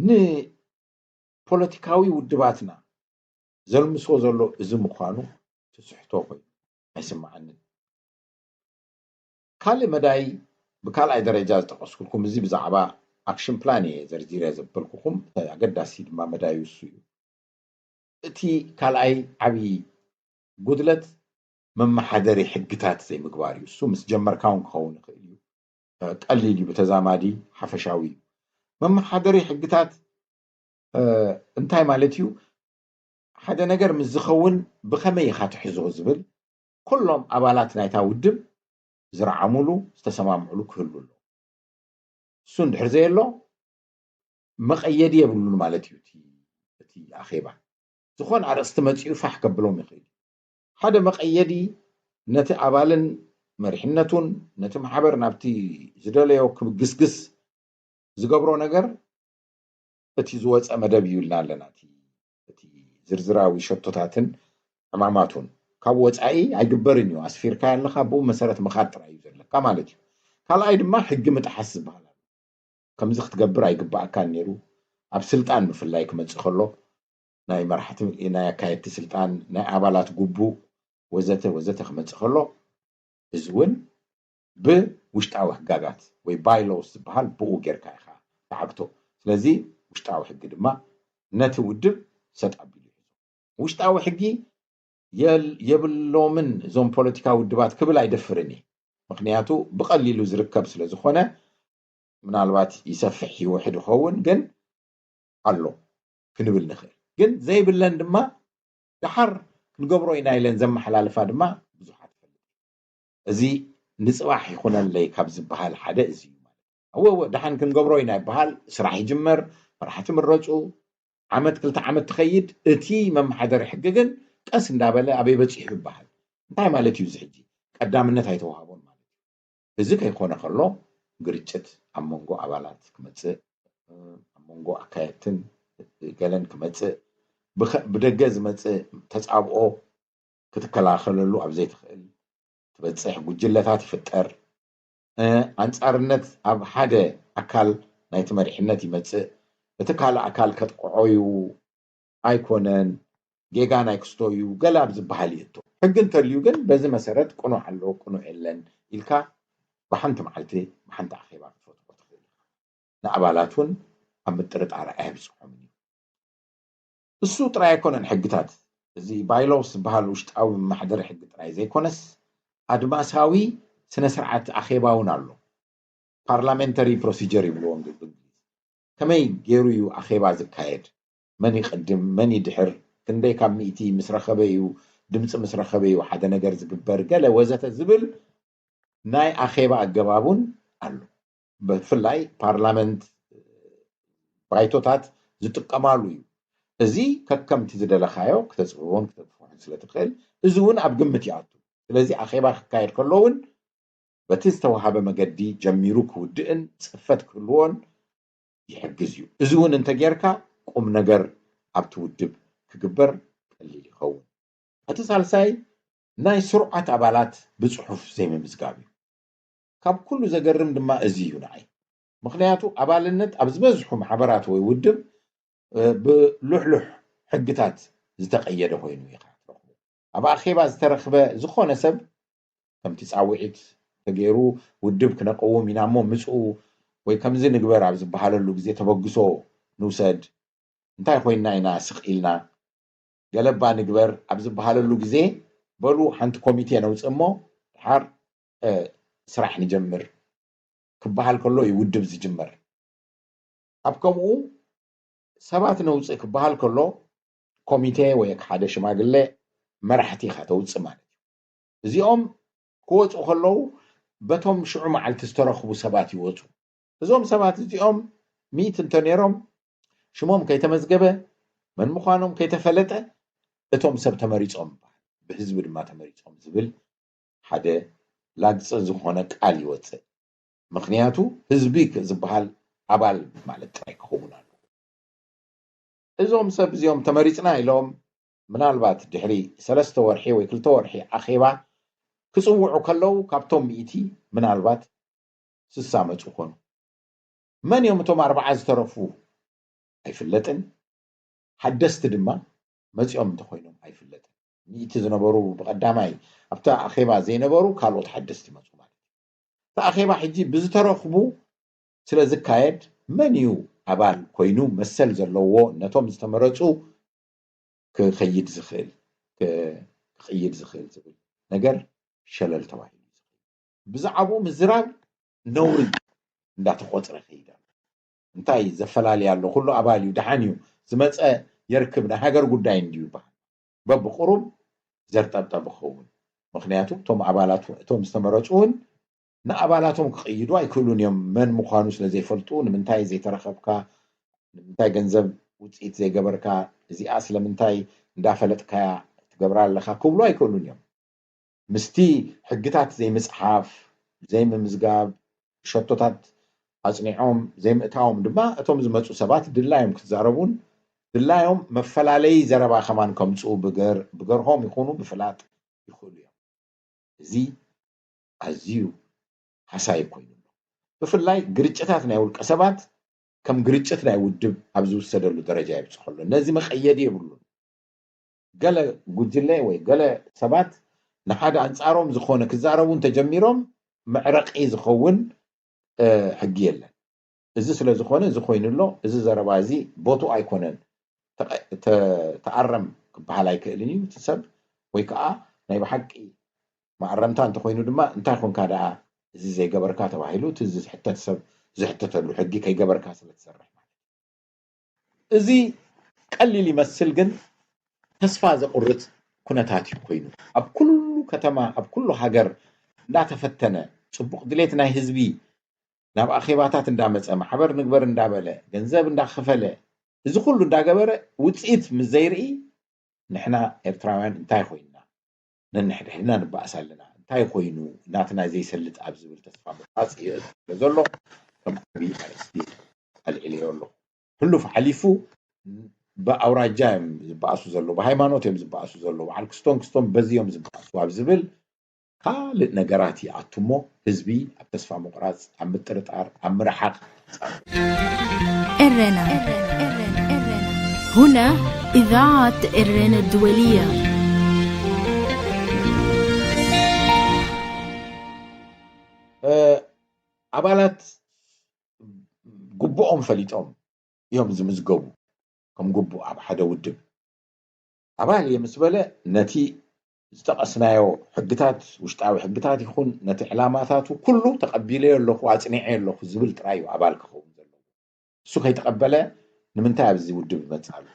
ንፖለቲካዊ ውድባትና ዘልምሶ ዘሎ እዚ ምዃኑ ትስሕቶ ኮይኑ ኣይስምዓንን። ካልእ መዳይ ብካልኣይ ደረጃ ዝጠቐስኩልኩም እዚ ብዛዕባ ኣክሽን ፕላን እየ ዘርዚረ ዘበልኩኹም፣ ኣገዳሲ ድማ መዳይ እሱ እዩ። እቲ ካልኣይ ዓብዪ ጉድለት መመሓደሪ ሕግታት ዘይምግባር እዩ። እሱ ምስ ጀመርካ እውን ክኸውን ይኽእል እዩ። ቀሊል እዩ፣ ብተዛማዲ ሓፈሻዊ እዩ። መመሓደሪ ሕግታት እንታይ ማለት እዩ? ሓደ ነገር ምስ ዝኸውን ብኸመይ ኢኻ ትሕዞ ዝብል ኩሎም ኣባላት ናይታ ውድብ ዝረዓሙሉ ዝተሰማምዕሉ ክህሉ ኣሎ። እሱ እንድሕር ዘየሎ መቐየዲ የብሉን ማለት እዩ። እቲ ኣኼባ ዝኾነ ኣርእስቲ መፂኡ ፋሕ ከብሎም ይኽእል እዩ። ሓደ መቐየዲ ነቲ ኣባልን መሪሕነቱን ነቲ ማሕበር ናብቲ ዝደለዮ ክግስግስ ዝገብሮ ነገር እቲ ዝወፀ መደብ እዩ ኢልና ኣለና። እቲ ዝርዝራዊ ሸቶታትን ዕማማቱን ካብ ወፃኢ ኣይግበርን እዩ። ኣስፊርካ ኣለካ ብኡ መሰረት ምኻድ ጥራይ እዩ ዘለካ ማለት እዩ። ካልኣይ ድማ ሕጊ ምጥሓስ ዝበሃል ኣሎ። ከምዚ ክትገብር ኣይግባኣካን ነይሩ። ኣብ ስልጣን ምፍላይ ክመፅእ ከሎ ናይ መራሕቲ ናይ ኣካየድቲ ስልጣን ናይ ኣባላት ጉቡእ ወዘተ ወዘተ ክመፅእ ከሎ እዚ እውን ብውሽጣዊ ህጋጋት ወይ bylaws ዝበሃል ብኡ ጌርካ ኢኻ ትዓግቶ። ስለዚ ውሽጣዊ ሕጊ ድማ ነቲ ውድብ ሰጥ ኣቢሉ ይሕዞ። ውሽጣዊ ሕጊ የብሎምን እዞም ፖለቲካዊ ውድባት ክብል ኣይደፍርን እየ። ምክንያቱ ብቐሊሉ ዝርከብ ስለ ዝኾነ ምናልባት ይሰፍሕ ይውሕድ ይኸውን ግን ኣሎ ክንብል ንኽእል። ግን ዘይብለን ድማ ደሓር ክንገብሮ ኢና ኢለን ዘመሓላልፋ ድማ ብዙሓት ፈልጥ። እዚ ንፅባሕ ይኹነለይ ካብ ዝበሃል ሓደ እዚ እዩ ማለት። እወ እወ ደሓን ክንገብሮ ኢና ይበሃል፣ ስራሕ ይጅመር፣ መራሕቲ ምረፁ፣ ዓመት ክልተ ዓመት ትኸይድ፣ እቲ መመሓደሪ ሕጊ ግን ቀስ እንዳበለ ኣበይ በፂሑ ይበሃል። እንታይ ማለት እዩ እዚ ሕጂ? ቀዳምነት ኣይተዋህቦን ማለት እዩ። እዚ ከይኮነ ከሎ ግርጭት ኣብ መንጎ ኣባላት ክመፅእ፣ ኣብ መንጎ ኣካየድትን ገለን ክመፅእ፣ ብደገ ዝመፅእ ተፃብኦ ክትከላኸለሉ ኣብ ዘይትኽእል ትበፅሕ ጉጅለታት ይፍጠር። ኣንፃርነት ኣብ ሓደ ኣካል ናይቲ መሪሕነት ይመፅእ፣ እቲ ካልእ ኣካል ከጥቅዖ እዩ ኣይኮነን፣ ጌጋ ናይ ክስቶ እዩ ገለ ኣብ ዝበሃል ይእቶ። ሕጊ እንተልዩ ግን በዚ መሰረት ቅኑዕ ኣሎ ቅኑዕ የለን ኢልካ ብሓንቲ መዓልቲ ብሓንቲ ኣኼባ ክትፈትሖ ትኽእል ኢኻ። ንኣባላት እውን ኣብ ምጥርጣር ኣየብፅሖምን እዩ። እሱ ጥራይ ኣይኮነን ሕግታት፣ እዚ bylaws ዝበሃል ውሽጣዊ መማሕደሪ ሕጊ ጥራይ ዘይኮነስ ኣድማሳዊ ስነ ስርዓት ኣኼባ እውን ኣሎ። Parliamentary procedure ይብልዎ እንግሊዝ። ከመይ ገይሩ እዩ ኣኼባ ዝካየድ? መን ይቕድም መን ይድሕር? ክንደይ ካብ ሚእቲ ምስ ረኸበ እዩ ድምፂ ምስ ረኸበ እዩ ሓደ ነገር ዝግበር ገለ ወዘተ ዝብል ናይ ኣኼባ ኣገባብ እውን ኣሎ። ብፍላይ ፓርላመንት ባይቶታት ዝጥቀማሉ እዩ። እዚ ከከምቲ ዝደለኻዮ ክተፅብቦን ክተግፍሖን ስለ ትኽእል እዚ እውን ኣብ ግምት ይኣቱ። ስለዚ ኣኼባ ክካየድ ከሎ እውን በቲ ዝተዋሃበ መገዲ ጀሚሩ ክውድእን ፅፈት ክህልዎን ይሕግዝ እዩ። እዚ እውን እንተጌርካ ቁም ነገር ኣብቲ ውድብ ክግበር ቀሊል ይኸውን። እቲ ሳልሳይ ናይ ስሩዓት ኣባላት ብፅሑፍ ዘይምምዝጋብ እዩ። ካብ ኩሉ ዘገርም ድማ እዚ እዩ ንዓይ። ምክንያቱ ኣባልነት ኣብ ዝበዝሑ ማሕበራት ወይ ውድብ ብሉሕሉሕ ሕግታት ዝተቀየደ ኮይኑ ኢኻ ትረኽቦ። ኣብ ኣኼባ ዝተረኽበ ዝኾነ ሰብ ከምቲ ፃውዒት ተገይሩ ውድብ ክነቀውም ኢና እሞ ምፅኡ ወይ ከምዚ ንግበር ኣብ ዝበሃለሉ ግዜ ተበግሶ ንውሰድ፣ እንታይ ኮይንና ኢና ስቕ ኢልና ገለባ ንግበር ኣብ ዝበሃለሉ ግዜ በሉ ሓንቲ ኮሚቴ ነውፅእ እሞ ድሓር ስራሕ ንጀምር ክበሃል ከሎ እዩ ውድብ ዝጅመር። ኣብ ከምኡ ሰባት ነውፅእ ክበሃል ከሎ ኮሚቴ ወይ ሓደ ሽማግሌ መራሕቲ ኢኻ ተውፅእ ማለት እዩ። እዚኦም ክወፁ ከለዉ በቶም ሽዑ መዓልቲ ዝተረኽቡ ሰባት ይወፁ። እዞም ሰባት እዚኦም ሚእቲ እንተነይሮም ሽሞም ከይተመዝገበ መን ምዃኖም ከይተፈለጠ እቶም ሰብ ተመሪፆም ይበሃል። ብህዝቢ ድማ ተመሪፆም ዝብል ሓደ ላግፂ ዝኾነ ቃል ይወፅእ። ምኽንያቱ ህዝቢ ዝበሃል ኣባል ማለት ጥራይ ክኸውን ኣለዎ። እዞም ሰብ እዚኦም ተመሪፅና ኢሎም ምናልባት ድሕሪ ሰለስተ ወርሒ ወይ ክልተ ወርሒ ኣኼባ ክፅውዑ ከለዉ ካብቶም ሚእቲ ምናልባት ስሳ መፁ ኮኑ። መን እዮም እቶም ኣርባዓ ዝተረፉ ኣይፍለጥን። ሓደስቲ ድማ መፂኦም እንተኮይኖም ኣይፍለጥን። ሚእቲ ዝነበሩ ብቀዳማይ ኣብታ ኣኼባ ዘይነበሩ ካልኦት ሓደስቲ መፁ ማለት እዩ። እቲ ኣኼባ ሕጂ ብዝተረኽቡ ስለ ዝካየድ መን እዩ ኣባል ኮይኑ መሰል ዘለዎ ነቶም ዝተመረፁ ክኸይድ ዝኽእል ክቕይድ ዝኽእል ዝብል ነገር ሸለል ተባሂሉ ብዛዕባኡ ምዝራብ ነውሪ እንዳተቆፅረ ይኸይድ ኣሎ። እንታይ ዘፈላሊ ኣሎ? ኩሉ ኣባል እዩ፣ ደሓን እዩ፣ ዝመፀ የርክብ፣ ናይ ሃገር ጉዳይ እንድዩ ይበሃል። በብቁሩብ ዘርጠብጠብ ይኸውን። ምክንያቱ እቶም ኣባላት እቶም ዝተመረፁ እውን ንኣባላቶም ክቕይዱ ኣይክእሉን እዮም። መን ምዃኑ ስለ ዘይፈልጡ ንምንታይ ዘይተረኸብካ፣ ንምንታይ ገንዘብ ውፅኢት ዘይገበርካ፣ እዚኣ ስለምንታይ እንዳፈለጥካያ ትገብራ ኣለካ ክብሉ ኣይክእሉን እዮም። ምስቲ ሕግታት ዘይምፅሓፍ፣ ዘይምምዝጋብ፣ ሸቶታት ኣጽኒዖም ዘይምእታዎም ድማ እቶም ዝመጹ ሰባት ድላዮም ክዛረቡን ድላዮም መፈላለዪ ዘረባ ከማን ከምጽኡ ብገር-፣ ብገርሆም ይኹኑ ብፍላጥ ይኽእሉ እዮም። እዚ ኣዝዩ ሃሳዪ ኮይኑ ኣሎ። ብፍላይ ግርጭታት ናይ ውልቀ ሰባት ከም ግርጭት ናይ ውድብ ኣብ ዝውሰደሉ ደረጃ ይብጽሑ ኣሎ። ነዚ መቐየዲ የብሉን። ገለ ጉጅለ ወይ ገለ ሰባት ንሓደ ኣንጻሮም ዝኾነ ክዛረቡ እንተጀሚሮም መዕረቒ ዝኸውን፣ እ፣ ሕጊ የለን። እዚ ስለ ዝኾነ እዚ ኮይኑ ኣሎ። እዚ ዘረባ እዚ ቦትኡ ኣይኮነን። ተቐ-፣ ተ-፣ ተኣረም ክበሃል ኣይክእልን እዩ። እቲ ሰብ ወይ ከዓ ናይ ብሓቂ መኣረምታ እንተኾይኑ ድማ እንታይ ኮንካ ደኣ እዚ ዘይገበርካ ተባሂሉ እቲ ዝሕተት ሰብ ዝሕተተሉ ሕጊ ከይገበርካ ስለ ትሰርሕ ማለት እዩ። እዚ ቀሊል ይመስል፣ ግን ተስፋ ዘቑርጽ ኩነታት እዩ ኮይኑ። ኣብ ኩሉ ከተማ፣ ኣብ ኩሉ ሃገር እንዳተፈተነ፣ ጽቡቕ ድሌት ናይ ህዝቢ ናብ ኣኼባታት እንዳመጸ፣ ማሕበር ንግበር እንዳበለ፣ ገንዘብ እንዳኸፈለ፣ እዚ ኩሉ እንዳገበረ ውጽኢት ምስ ዘይርኢ፣ ንሕና ኤርትራውያን እንታይ ኮይንና? ነንሕድሕድና ንበኣስ ኣለና። እንታይ ኮይኑ ናትና ዘይሰልጥ ኣብ ዝብል ተስፋ ምቑራጽ ይእቱ ስለ ዘሎ፣ ከም ዓቢ ኣርእስቲ ኣልዒለዮ ኣለኹ። ሕሉፍ ሓሊፉ ብኣውራጃ እዮም ዝበኣሱ ዘለዉ፣ ብሃይማኖት እዮም ዝበኣሱ ዘለዉ፣ በዓል ክስቶን ክስቶን በዚ እዮም ዝበኣሱ ኣብ ዝብል ካልእ ነገራት ይኣቱ እሞ፣ ህዝቢ ኣብ ተስፋ ምቑራጽ፣ ኣብ ምጥርጣር፣ ኣብ ምርሓቕ ይጻወት። ኤረና። هنا إذاعة إرنا الدولية. እ፣ ኣባላት ግቡኦም ፈሊጦም እዮም ዝምዝገቡ። ከም ግቡእ ኣብ ሓደ ውድብ ኣባል እየ ምስ በለ፣ ነቲ ዝጠቐስናዮ ሕግታት፣ ውሽጣዊ ሕግታት ይኹን ነቲ ዕላማታቱ ኩሉ ተቐቢለዮ ኣለኹ፣ ኣጽኒዐዮ ኣለኹ ዝብል ጥራይ እዩ ኣባል ክኸውን ዘለዎ። እሱ ከይተቐበለ ንምንታይ ኣብዚ ውድብ ይመጽእ ኣሎ?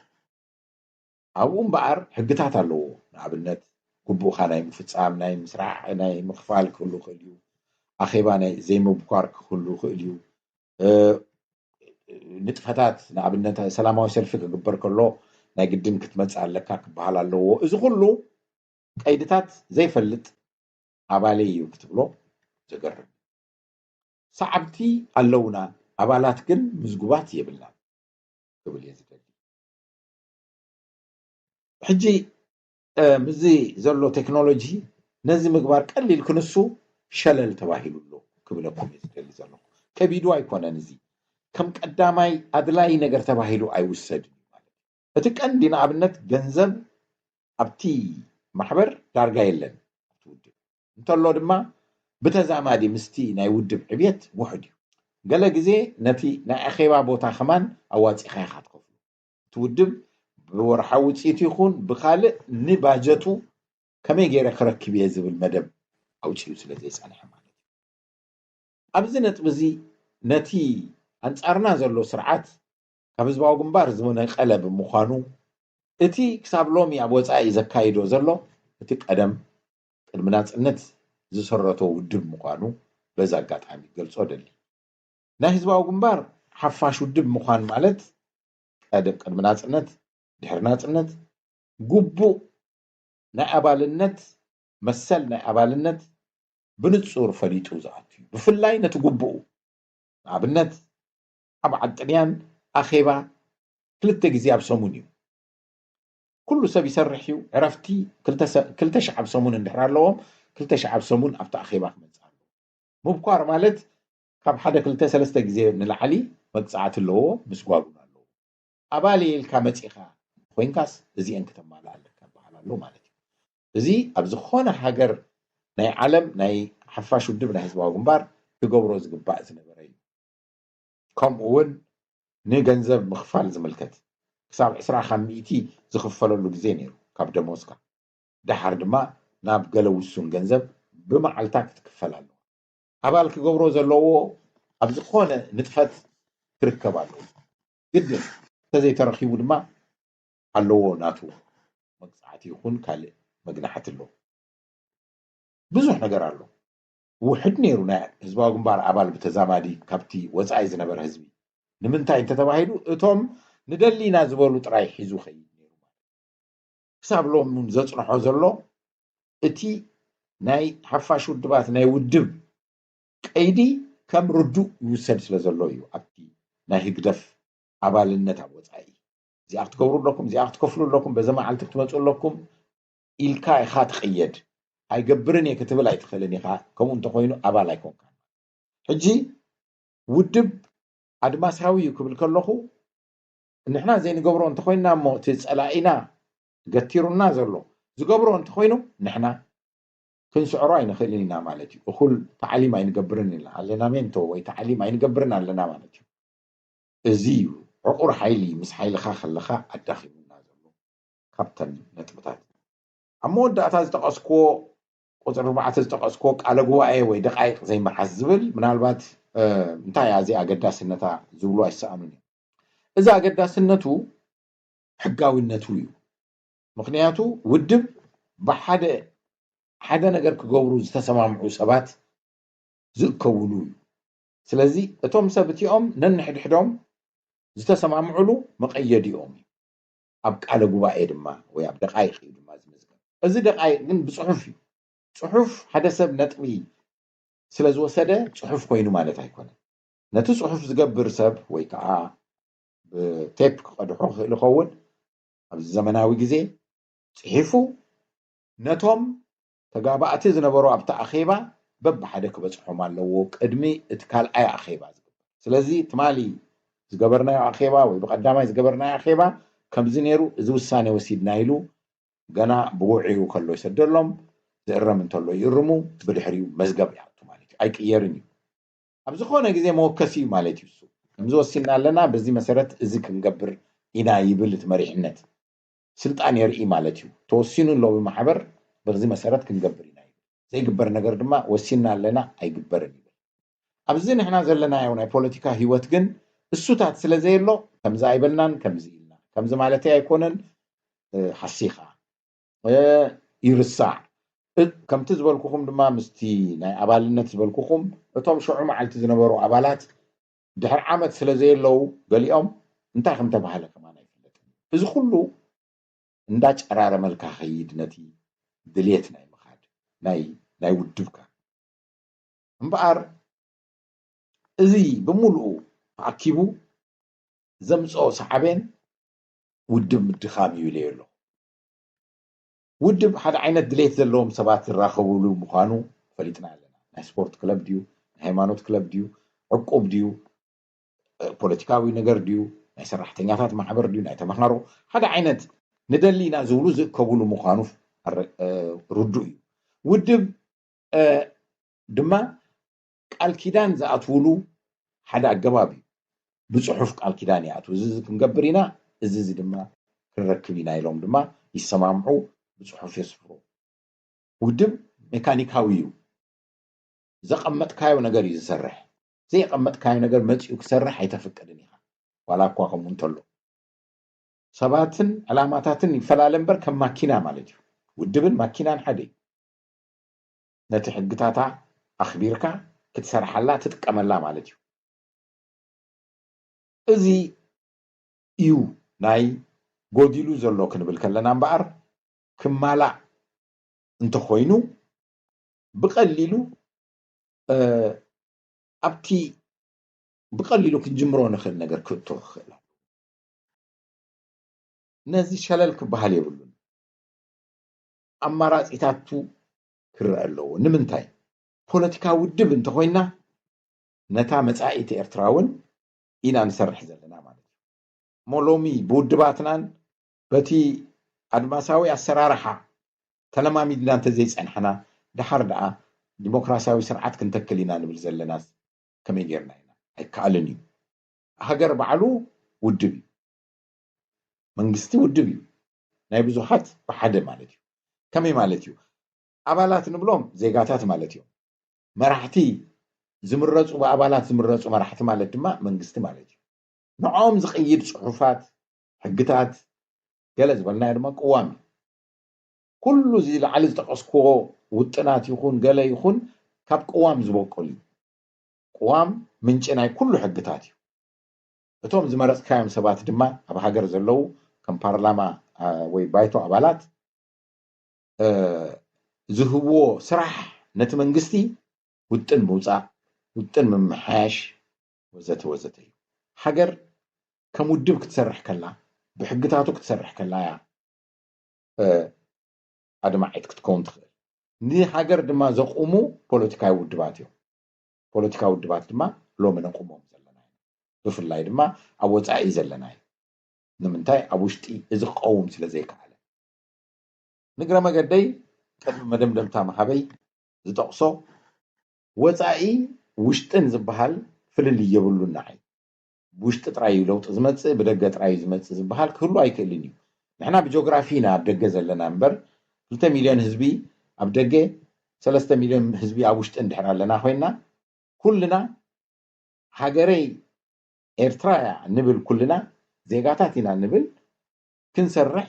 ኣብኡ እምበኣር ሕግታት ኣለዎ። ንኣብነት፣ ግቡእኻ ናይ ምፍጻም፣ ናይ ምስራሕ፣ ናይ ምኽፋል ክህሉ ይኽእል እዩ። ኣኼባ ናይ ዘይምብኳር ክህሉ ይኽእል እዩ። እ፣ ንጥፈታት፣ ንኣብነት፣ ሰላማዊ ሰልፊ ክግበር ከሎ ናይ ግድን ክትመጽእ ኣለካ ክበሃል ኣለዎ። እዚ ኩሉ ቀይድታት ዘይፈልጥ ኣባለይ እዩ ክትብሎ ዘገርም። ሰዓብቲ ኣለውና፣ ኣባላት ግን ምዝጉባት የብልናን ክብል እየ ዝደሊ። ሕጂ፣ እ፣ ምስዚ ዘሎ ቴክኖሎጂ ነዚ ምግባር ቀሊል ክንሱ ሸለል ተባሂሉ ኣሎ ክብለኩም እየ ዝደሊ ዘለኹ። ከቢዱ ኣይኮነን። እዚ ከም ቀዳማይ ኣድላይ ነገር ተባሂሉ ኣይውሰድን እዩ ማለት እዩ። እቲ ቀንዲ ንኣብነት ገንዘብ ኣብቲ ማሕበር ዳርጋ የለን። ኣብቲ ውድብ እንተሎ ድማ ብተዛማዲ ምስቲ ናይ ውድብ ዕብየት ውሑድ እዩ። ገለ ግዜ ነቲ ናይ ኣኼባ ቦታ ከማን ኣዋጺኻ ኢኻ ትኸፍሎ። እቲ ውድብ ብወርሓዊ ውጽኢቱ ይኹን ብኻልእ ንባጀቱ ከመይ ገይረ ክረክብ እየ ዝብል መደብ ኣውጺኡ ስለ ዘይጸንሐ ማለት እዩ። ኣብዚ ነጥቢ እዚ ነቲ ኣንጻርና ዘሎ ስርዓት ካብ ህዝባዊ ግንባር ዝነቀለ ብምዃኑ፣ እቲ ክሳብ ሎሚ ኣብ ወጻኢ ዘካይዶ ዘሎ እቲ ቀደም ቅድሚ ናጽነት ዝሰረቶ ውድብ ምዃኑ በዚ ኣጋጣሚ ክገልጾ እደሊ። ናይ ህዝባዊ ግንባር ሓፋሽ ውድብ ምዃን ማለት ቀደም ቅድሚ ናጽነት፣ ድሕሪ ናጽነት ግቡእ ናይ ኣባልነት፣ መሰል ናይ ኣባልነት ብንጹር ፈሊጡ ዝኣቱ እዩ። ብፍላይ ነቲ ግቡኡ፣ ንኣብነት ኣብ ዓዲ ጥልያን ኣኼባ ክልተ ግዜ ኣብ ሰሙን እዩ። ኩሉ ሰብ ይሰርሕ እዩ። ዕረፍቲ ክልተ ሰ-፣ ክልተ ሺሕ ኣብ ሰሙን እንድሕር ኣለዎም፣ ክልተ ሺሕ ኣብ ሰሙን ኣብቲ ኣኼባ ክመጽእ ኣለዎ። ምብኳር ማለት ካብ ሓደ ክልተ ሰለስተ ግዜ ንላዕሊ መቅጻዕቲ ኣለዎ፣ ምስጓግ እውን ኣለዎ። ኣባል እየ ኢልካ መጺኻ ኮይንካስ እዚአን ክተማልእ ኣለካ ይበሃል ኣሎ ማለት እዩ። እዚ ኣብ ዝኾነ ሃገር ናይ ዓለም ናይ ሓፋሽ ውድብ ናይ ህዝባዊ ግንባር ክገብሮ ዝግባእ ዝነበረ እዩ። ከምኡ እውን ንገንዘብ ምኽፋል ዝምልከት ክሳብ ዕስራ ካብ ሚእቲ ዝኽፈለሉ ግዜ ነይሩ ካብ ደሞዝካ። ደሓር ድማ ናብ ገለ ውሱን ገንዘብ ብመዓልታ ክትክፈል ኣለዋ። ኣባል ክገብሮ ዘለዎ ኣብ ዝኾነ ንጥፈት ክርከብ ኣለዎ። ግድን እንተዘይተረኺቡ ድማ ኣለዎ ናቱ መቅጻዕቲ ይኹን ካልእ መግናሕቲ ኣለዎ። ብዙሕ ነገር ኣሎ። ውሕድ ነይሩ ናይ ህዝባዊ ግንባር ኣባል ብተዛማዲ ካብቲ ወጻኢ ዝነበረ ህዝቢ። ንምንታይ እንተተባሂሉ እቶም ንደሊ ኢና ዝበሉ ጥራይ ሒዙ ኸይድ ነይሩ። ክሳብ ሎም እውን ዘጽንሖ ዘሎ እቲ ናይ ሓፋሽ ውድባት ናይ ውድብ ቀይዲ ከም ርዱእ ይውሰድ ስለ ዘሎ እዩ ኣብቲ ናይ ህግደፍ ኣባልነት ኣብ ወፃኢ። እዚኣ ክትገብሩ ኣለኩም፣ እዚኣ ክትከፍሉ ኣለኩም፣ በዚ መዓልቲ ክትመፁ ኣለኩም ኢልካ ኢኻ ትቕየድ። ኣይገብርን እየ ክትብል ኣይትኽእልን ኢኻ። ከምኡ እንተኾይኑ ኣባል ኣይኮንካን። ሕጂ ውድብ ኣድማሳዊ እዩ ክብል ከለኹ ንሕና ዘይንገብሮ እንተኾይንና እሞ እቲ ፀላኢና ገቲሩና ዘሎ ዝገብሮ እንተኾይኑ ንሕና ክንስዕሮ ኣይንኽእልን ኢና ማለት እዩ። እኹል ታዕሊም ኣይንገብርን ኢና ኣለና ሜንቶ ወይ ታዕሊም ኣይንገብርን ኣለና ማለት እዩ። እዚ እዩ ዕቑር ሓይሊ ምስ ሓይልኻ ከለኻ ኣዳኺሙና ዘሎ ካብተን ነጥብታት። ኣብ መወዳእታ ዝጠቐስክዎ ቁፅሪ ኣርባዕተ ዝጠቐስክዎ ቃለ ጉባኤ ወይ ደቃይቕ ዘይምሓዝ ዝብል ምናልባት እንታይ እያ እዚኣ ኣገዳስነታ ዝብሉ ኣይሰኣኑን እዮም። እዚ ኣገዳስነቱ ሕጋዊነቱ እዩ። ምክንያቱ ውድብ ብሓደ ሓደ ነገር ክገብሩ ዝተሰማምዑ ሰባት ዝእከብሉ እዩ። ስለዚ እቶም ሰብ እቲኦም ነንሕድሕዶም ዝተሰማምዑሉ መቐየዲኦም እዩ። ኣብ ቃለ ጉባኤ ድማ ወይ ኣብ ደቃይቕ እዩ ድማ ዝምዝገብ። እዚ ደቃይቕ ግን ብፅሑፍ እዩ። ፅሑፍ ሓደ ሰብ ነጥቢ ስለ ዝወሰደ ፅሑፍ ኮይኑ ማለት ኣይኮነን። ነቲ ፅሑፍ ዝገብር ሰብ ወይ ከዓ ብቴፕ ክቐድሖ ክኽእል ይኸውን። ኣብዚ ዘመናዊ ግዜ ፅሒፉ ነቶም ተጋባእቲ ዝነበሩ ኣብቲ ኣኼባ በብሓደ ክበፅሖም ኣለዎ ቅድሚ እቲ ካልኣይ ኣኼባ ዝግበር። ስለዚ ትማሊ ዝገበርናዮ ኣኼባ ወይ ብቐዳማይ ዝገበርናዮ ኣኼባ ከምዚ ነይሩ፣ እዚ ውሳኔ ወሲድና ኢሉ ገና ብውዕዩ ከሎ ይሰደሎም፣ ዝእረም እንተሎ ይእርሙ፣ ብድሕሪኡ መዝገብ ይኣቱ ማለት እዩ። ኣይቅየርን እዩ። ኣብ ዝኾነ ግዜ መወከሲ እዩ ማለት እዩ። እሱ ከምዚ ወሲንና ኣለና፣ በዚ መሰረት እዚ ክንገብር ኢና ይብል እቲ መሪሕነት። ስልጣን የርኢ ማለት እዩ። ተወሲኑ ኣሎ ብማሕበር፣ በዚ መሰረት ክንገብር ኢና ይብል። ዘይግበር ነገር ድማ ወሲንና ኣለና ኣይግበርን ይብል። ኣብዚ ንሕና ዘለናዮ ናይ ፖለቲካ ህይወት ግን እሱታት ስለ ዘየሎ ከምዚ ኣይበልናን ከምዚ ኢልና ከምዚ ማለተይ ኣይኮነን። ሓሲኻ ይርሳዕ። ከምቲ ዝበልኩኹም ድማ ምስቲ ናይ ኣባልነት ዝበልኩኹም እቶም ሽዑ መዓልቲ ዝነበሩ ኣባላት ድሕሪ ዓመት ስለ ዘየለዉ ገሊኦም እንታይ ከም ተባህለ ከማን ኣይፍለጥን። እዚ ኩሉ እንዳጨራረመልካ ከይድ ነቲ ድሌት ናይ ምኻድ ናይ ናይ ውድብካ እምበኣር እዚ ብምሉኡ ተኣኪቡ ዘምፅኦ ሳዕቤን ውድብ ምድኻም እዩ ኢለዮ ኣለኹ። ውድብ ሓደ ዓይነት ድሌት ዘለዎም ሰባት ዝራኸብሉ ምዃኑ ፈሊጥና ኣለና። ናይ ስፖርት ክለብ ድዩ፣ ናይ ሃይማኖት ክለብ ድዩ፣ ዕቁብ ድዩ፣ ፖለቲካዊ ነገር ድዩ፣ ናይ ሰራሕተኛታት ማሕበር ድዩ፣ ናይ ተምሃሮ ሓደ ዓይነት ንደሊ ኢና ዝብሉ ዝእከብሉ ምዃኑ ርዱእ እዩ። ውድብ ድማ ቃል ኪዳን ዝኣትውሉ ሓደ ኣገባብ እዩ። ብፅሑፍ ቃል ኪዳን ይኣትው። እዚ እዚ ክንገብር ኢና፣ እዚ እዚ ድማ ክንረክብ ኢና ኢሎም ድማ ይሰማምዑ፣ ብፅሑፍ የስፍሩ። ውድብ ሜካኒካዊ እዩ። ዘቐመጥካዮ ነገር እዩ ዝሰርሕ። ዘየቐመጥካዮ ነገር መፂኡ ክሰርሕ ኣይተፍቅድን ኢኻ። ዋላ እኳ ከምኡ እንተሎ ሰባትን ዕላማታትን ይፈላለ እምበር ከም ማኪና ማለት እዩ። ውድብን ማኪናን ሓደ እዩ። ነቲ ሕግታታ ኣኽቢርካ ክትሰርሓላ ትጥቀመላ ማለት እዩ። እዚ እዩ ናይ ጎዲሉ ዘሎ ክንብል ከለና እምበኣር ክማላእ እንተኾይኑ ብቐሊሉ ኣብቲ ብቐሊሉ ክንጅምሮ ንኽእል ነገር ክእቶ ክኽእል ነዚ ሸለል ክበሃል የብሉን። ኣማራፂታቱ ክረአ ኣለዎ። ንምንታይ? ፖለቲካዊ ውድብ እንተኾይና ነታ መፃኢት ኤርትራ እውን ኢና ንሰርሕ ዘለና ማለት እዩ። እሞ ሎሚ ብውድባትናን በቲ ኣድማሳዊ ኣሰራርሓ ተለማሚድና እንተዘይፀንሕና ደሓር ደኣ ዲሞክራሲያዊ ስርዓት ክንተክል ኢና ንብል ዘለናስ ከመይ ጌርና ኢና? ኣይከኣልን እዩ። ሃገር ባዕሉ ውድብ እዩ። መንግስቲ ውድብ እዩ። ናይ ብዙሓት ብሓደ ማለት እዩ። ከመይ ማለት እዩ? ኣባላት ንብሎም ዜጋታት ማለት እዮም። መራሕቲ ዝምረፁ ብኣባላት ዝምረፁ መራሕቲ ማለት ድማ መንግስቲ ማለት እዩ። ንዕኦም ዝቕይድ ፅሑፋት፣ ሕግታት፣ ገለ ዝበልናዮ ድማ ቅዋም እዩ። ኩሉ እዚ ላዕሊ ዝጠቐስክዎ ውጥናት ይኹን ገለ ይኹን ካብ ቅዋም ዝበቁል እዩ። ቅዋም ምንጪ ናይ ኩሉ ሕግታት እዩ። እቶም ዝመረፅካዮም ሰባት ድማ ኣብ ሃገር ዘለዉ ከም ፓርላማ ወይ ባይቶ ኣባላት ዝህብዎ ስራሕ ነቲ መንግስቲ ውጥን ምውፃእ፣ ውጥን ምምሓያሽ፣ ወዘተ ወዘተ እዩ። ሃገር ከም ውድብ ክትሰርሕ ከላ፣ ብሕግታቱ ክትሰርሕ ከላ እያ ኣድማዒት ክትከውን ትኽእል። ንሃገር ድማ ዘቑሙ ፖለቲካዊ ውድባት እዮም። ፖለቲካዊ ውድባት ድማ ሎሚ ነቑሞም ዘለና ኢና። ብፍላይ ድማ ኣብ ወፃኢ ዘለና እዩ። ንምንታይ? ኣብ ውሽጢ እዚ ክቐውም ስለ ዘይከኣለ። ንግረ መገደይ፣ ቅድሚ መደምደምታ ምሃበይ ዝጠቕሶ፣ ወፃኢ ውሽጥን ዝበሃል ፍልልይ የብሉን ንዓይ። ብውሽጢ ጥራይ እዩ ለውጢ ዝመፅእ፣ ብደገ ጥራይ እዩ ዝመፅእ ዝበሃል ክህሉ ኣይክእልን እዩ። ንሕና ብጂኦግራፊ ኢና ኣብ ደገ ዘለና እምበር፣ ክልተ ሚልዮን ህዝቢ ኣብ ደገ፣ ሰለስተ ሚልዮን ህዝቢ ኣብ ውሽጢ እንድሕር ኣለና ኮይና፣ ኩልና ሃገረይ ኤርትራ እያ ንብል ኩልና ዜጋታት ኢና ንብል፣ ክንሰርሕ፣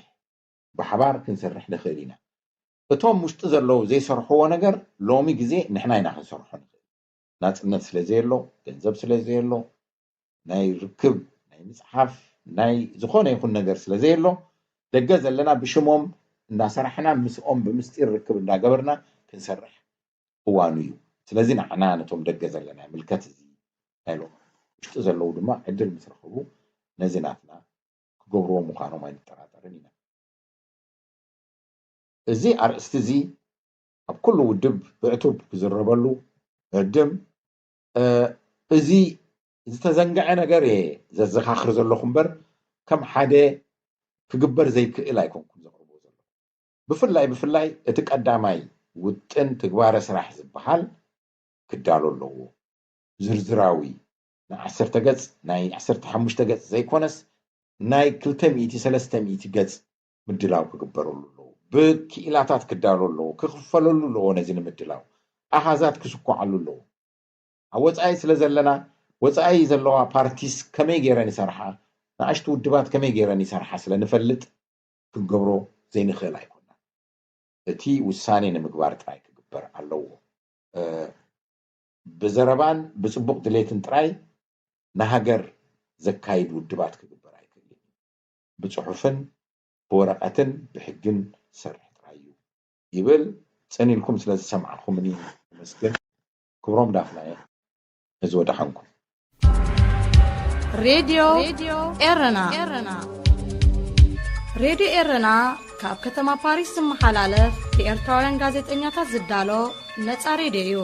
ብሓባር ክንሰርሕ ንኽእል ኢና። እቶም ውሽጢ ዘለዉ ዘይሰርሕዎ ነገር ሎሚ ግዜ ንሕና ኢና ክንሰርሖ ንኽእል። ናጽነት ስለ ዘየሎ፣ ገንዘብ ስለ ዘየሎ፣ ናይ ርክብ፣ ናይ ምጽሓፍ፣ ናይ ዝኾነ ይኹን ነገር ስለ ዘየሎ፣ ደገ ዘለና ብሽሞም እናሰራሕና ምስኦም ብምስጢር ርክብ እንዳገበርና ክንሰርሕ እዋኑ እዩ። ስለዚ ንዓና ነቶም ደገ ዘለና ይምልከት። እዚ ናይ ሎሚ ውሽጢ ዘለዉ ድማ ዕድል ምስ ረኸቡ ነዚ ናትና ክገብርዎ ምዃኖም ኣይንጠራጠርን ኢና። እዚ ኣርእስቲ እዚ ኣብ ኩሉ ውድብ ብዕቱብ ክዝረበሉ ዕድም፣ እ፣ እዚ ዝተዘንግዐ ነገር እየ ዘዘኻኽር ዘለኹ እምበር ከም ሓደ ክግበር ዘይክእል ኣይኮንኩን ዘቕርቦ ዘለኹ። ብፍላይ ብፍላይ እቲ ቀዳማይ ውጥን ትግባረ ስራሕ ዝበሃል ክዳሎ ኣለዎ። ዝርዝራዊ ንዓሰርተ ገጽ፣ ናይ ዓሰርተ ሓሙሽተ ገጽ ዘይኮነስ ናይ ክልተ ሚእቲ ሰለስተ ሚእቲ ገጽ ምድላው ክግበረሉ ኣለዎ። ብክኢላታት ክዳሎ ኣለዎ። ክኽፈለሉ ኣለዎ። ነዚ ንምድላው ኣሃዛት ክስኳዓሉ ኣለዎ። ኣብ ወጻኢ ስለ ዘለና፣ ወጻኢ ዘለዋ ፓርቲስ ከመይ ገይረን ይሰርሓ፣ ንኣሽቱ ውድባት ከመይ ገይረን ይሰርሓ ስለ ንፈልጥ ክንገብሮ ዘይንኽእል ኣይኮናን። እቲ ውሳኔ ንምግባር ጥራይ ክግበር ኣለዎ። እ፣ ብዘረባን ብጽቡቕ ድሌትን ጥራይ ንሃገር ዘካይድ ውድባት ክግበር ኣይክእልን እዩ። ብጽሑፍን ብወረቐትን ብሕግን ዝሰርሕ ጥራይ እዩ ይብል። ጽን ኢልኩም ስለ ዝሰማዕኩምኒ የመስግን። ክብሮም ዳፍና እየ። እዚ ወደሓንኩም። ሬድዮ ኤረና። ሬድዮ ኤረና ካብ ከተማ ፓሪስ ዝመሓላለፍ ብኤርትራውያን ጋዜጠኛታት ዝዳሎ ነጻ ሬድዮ እዩ።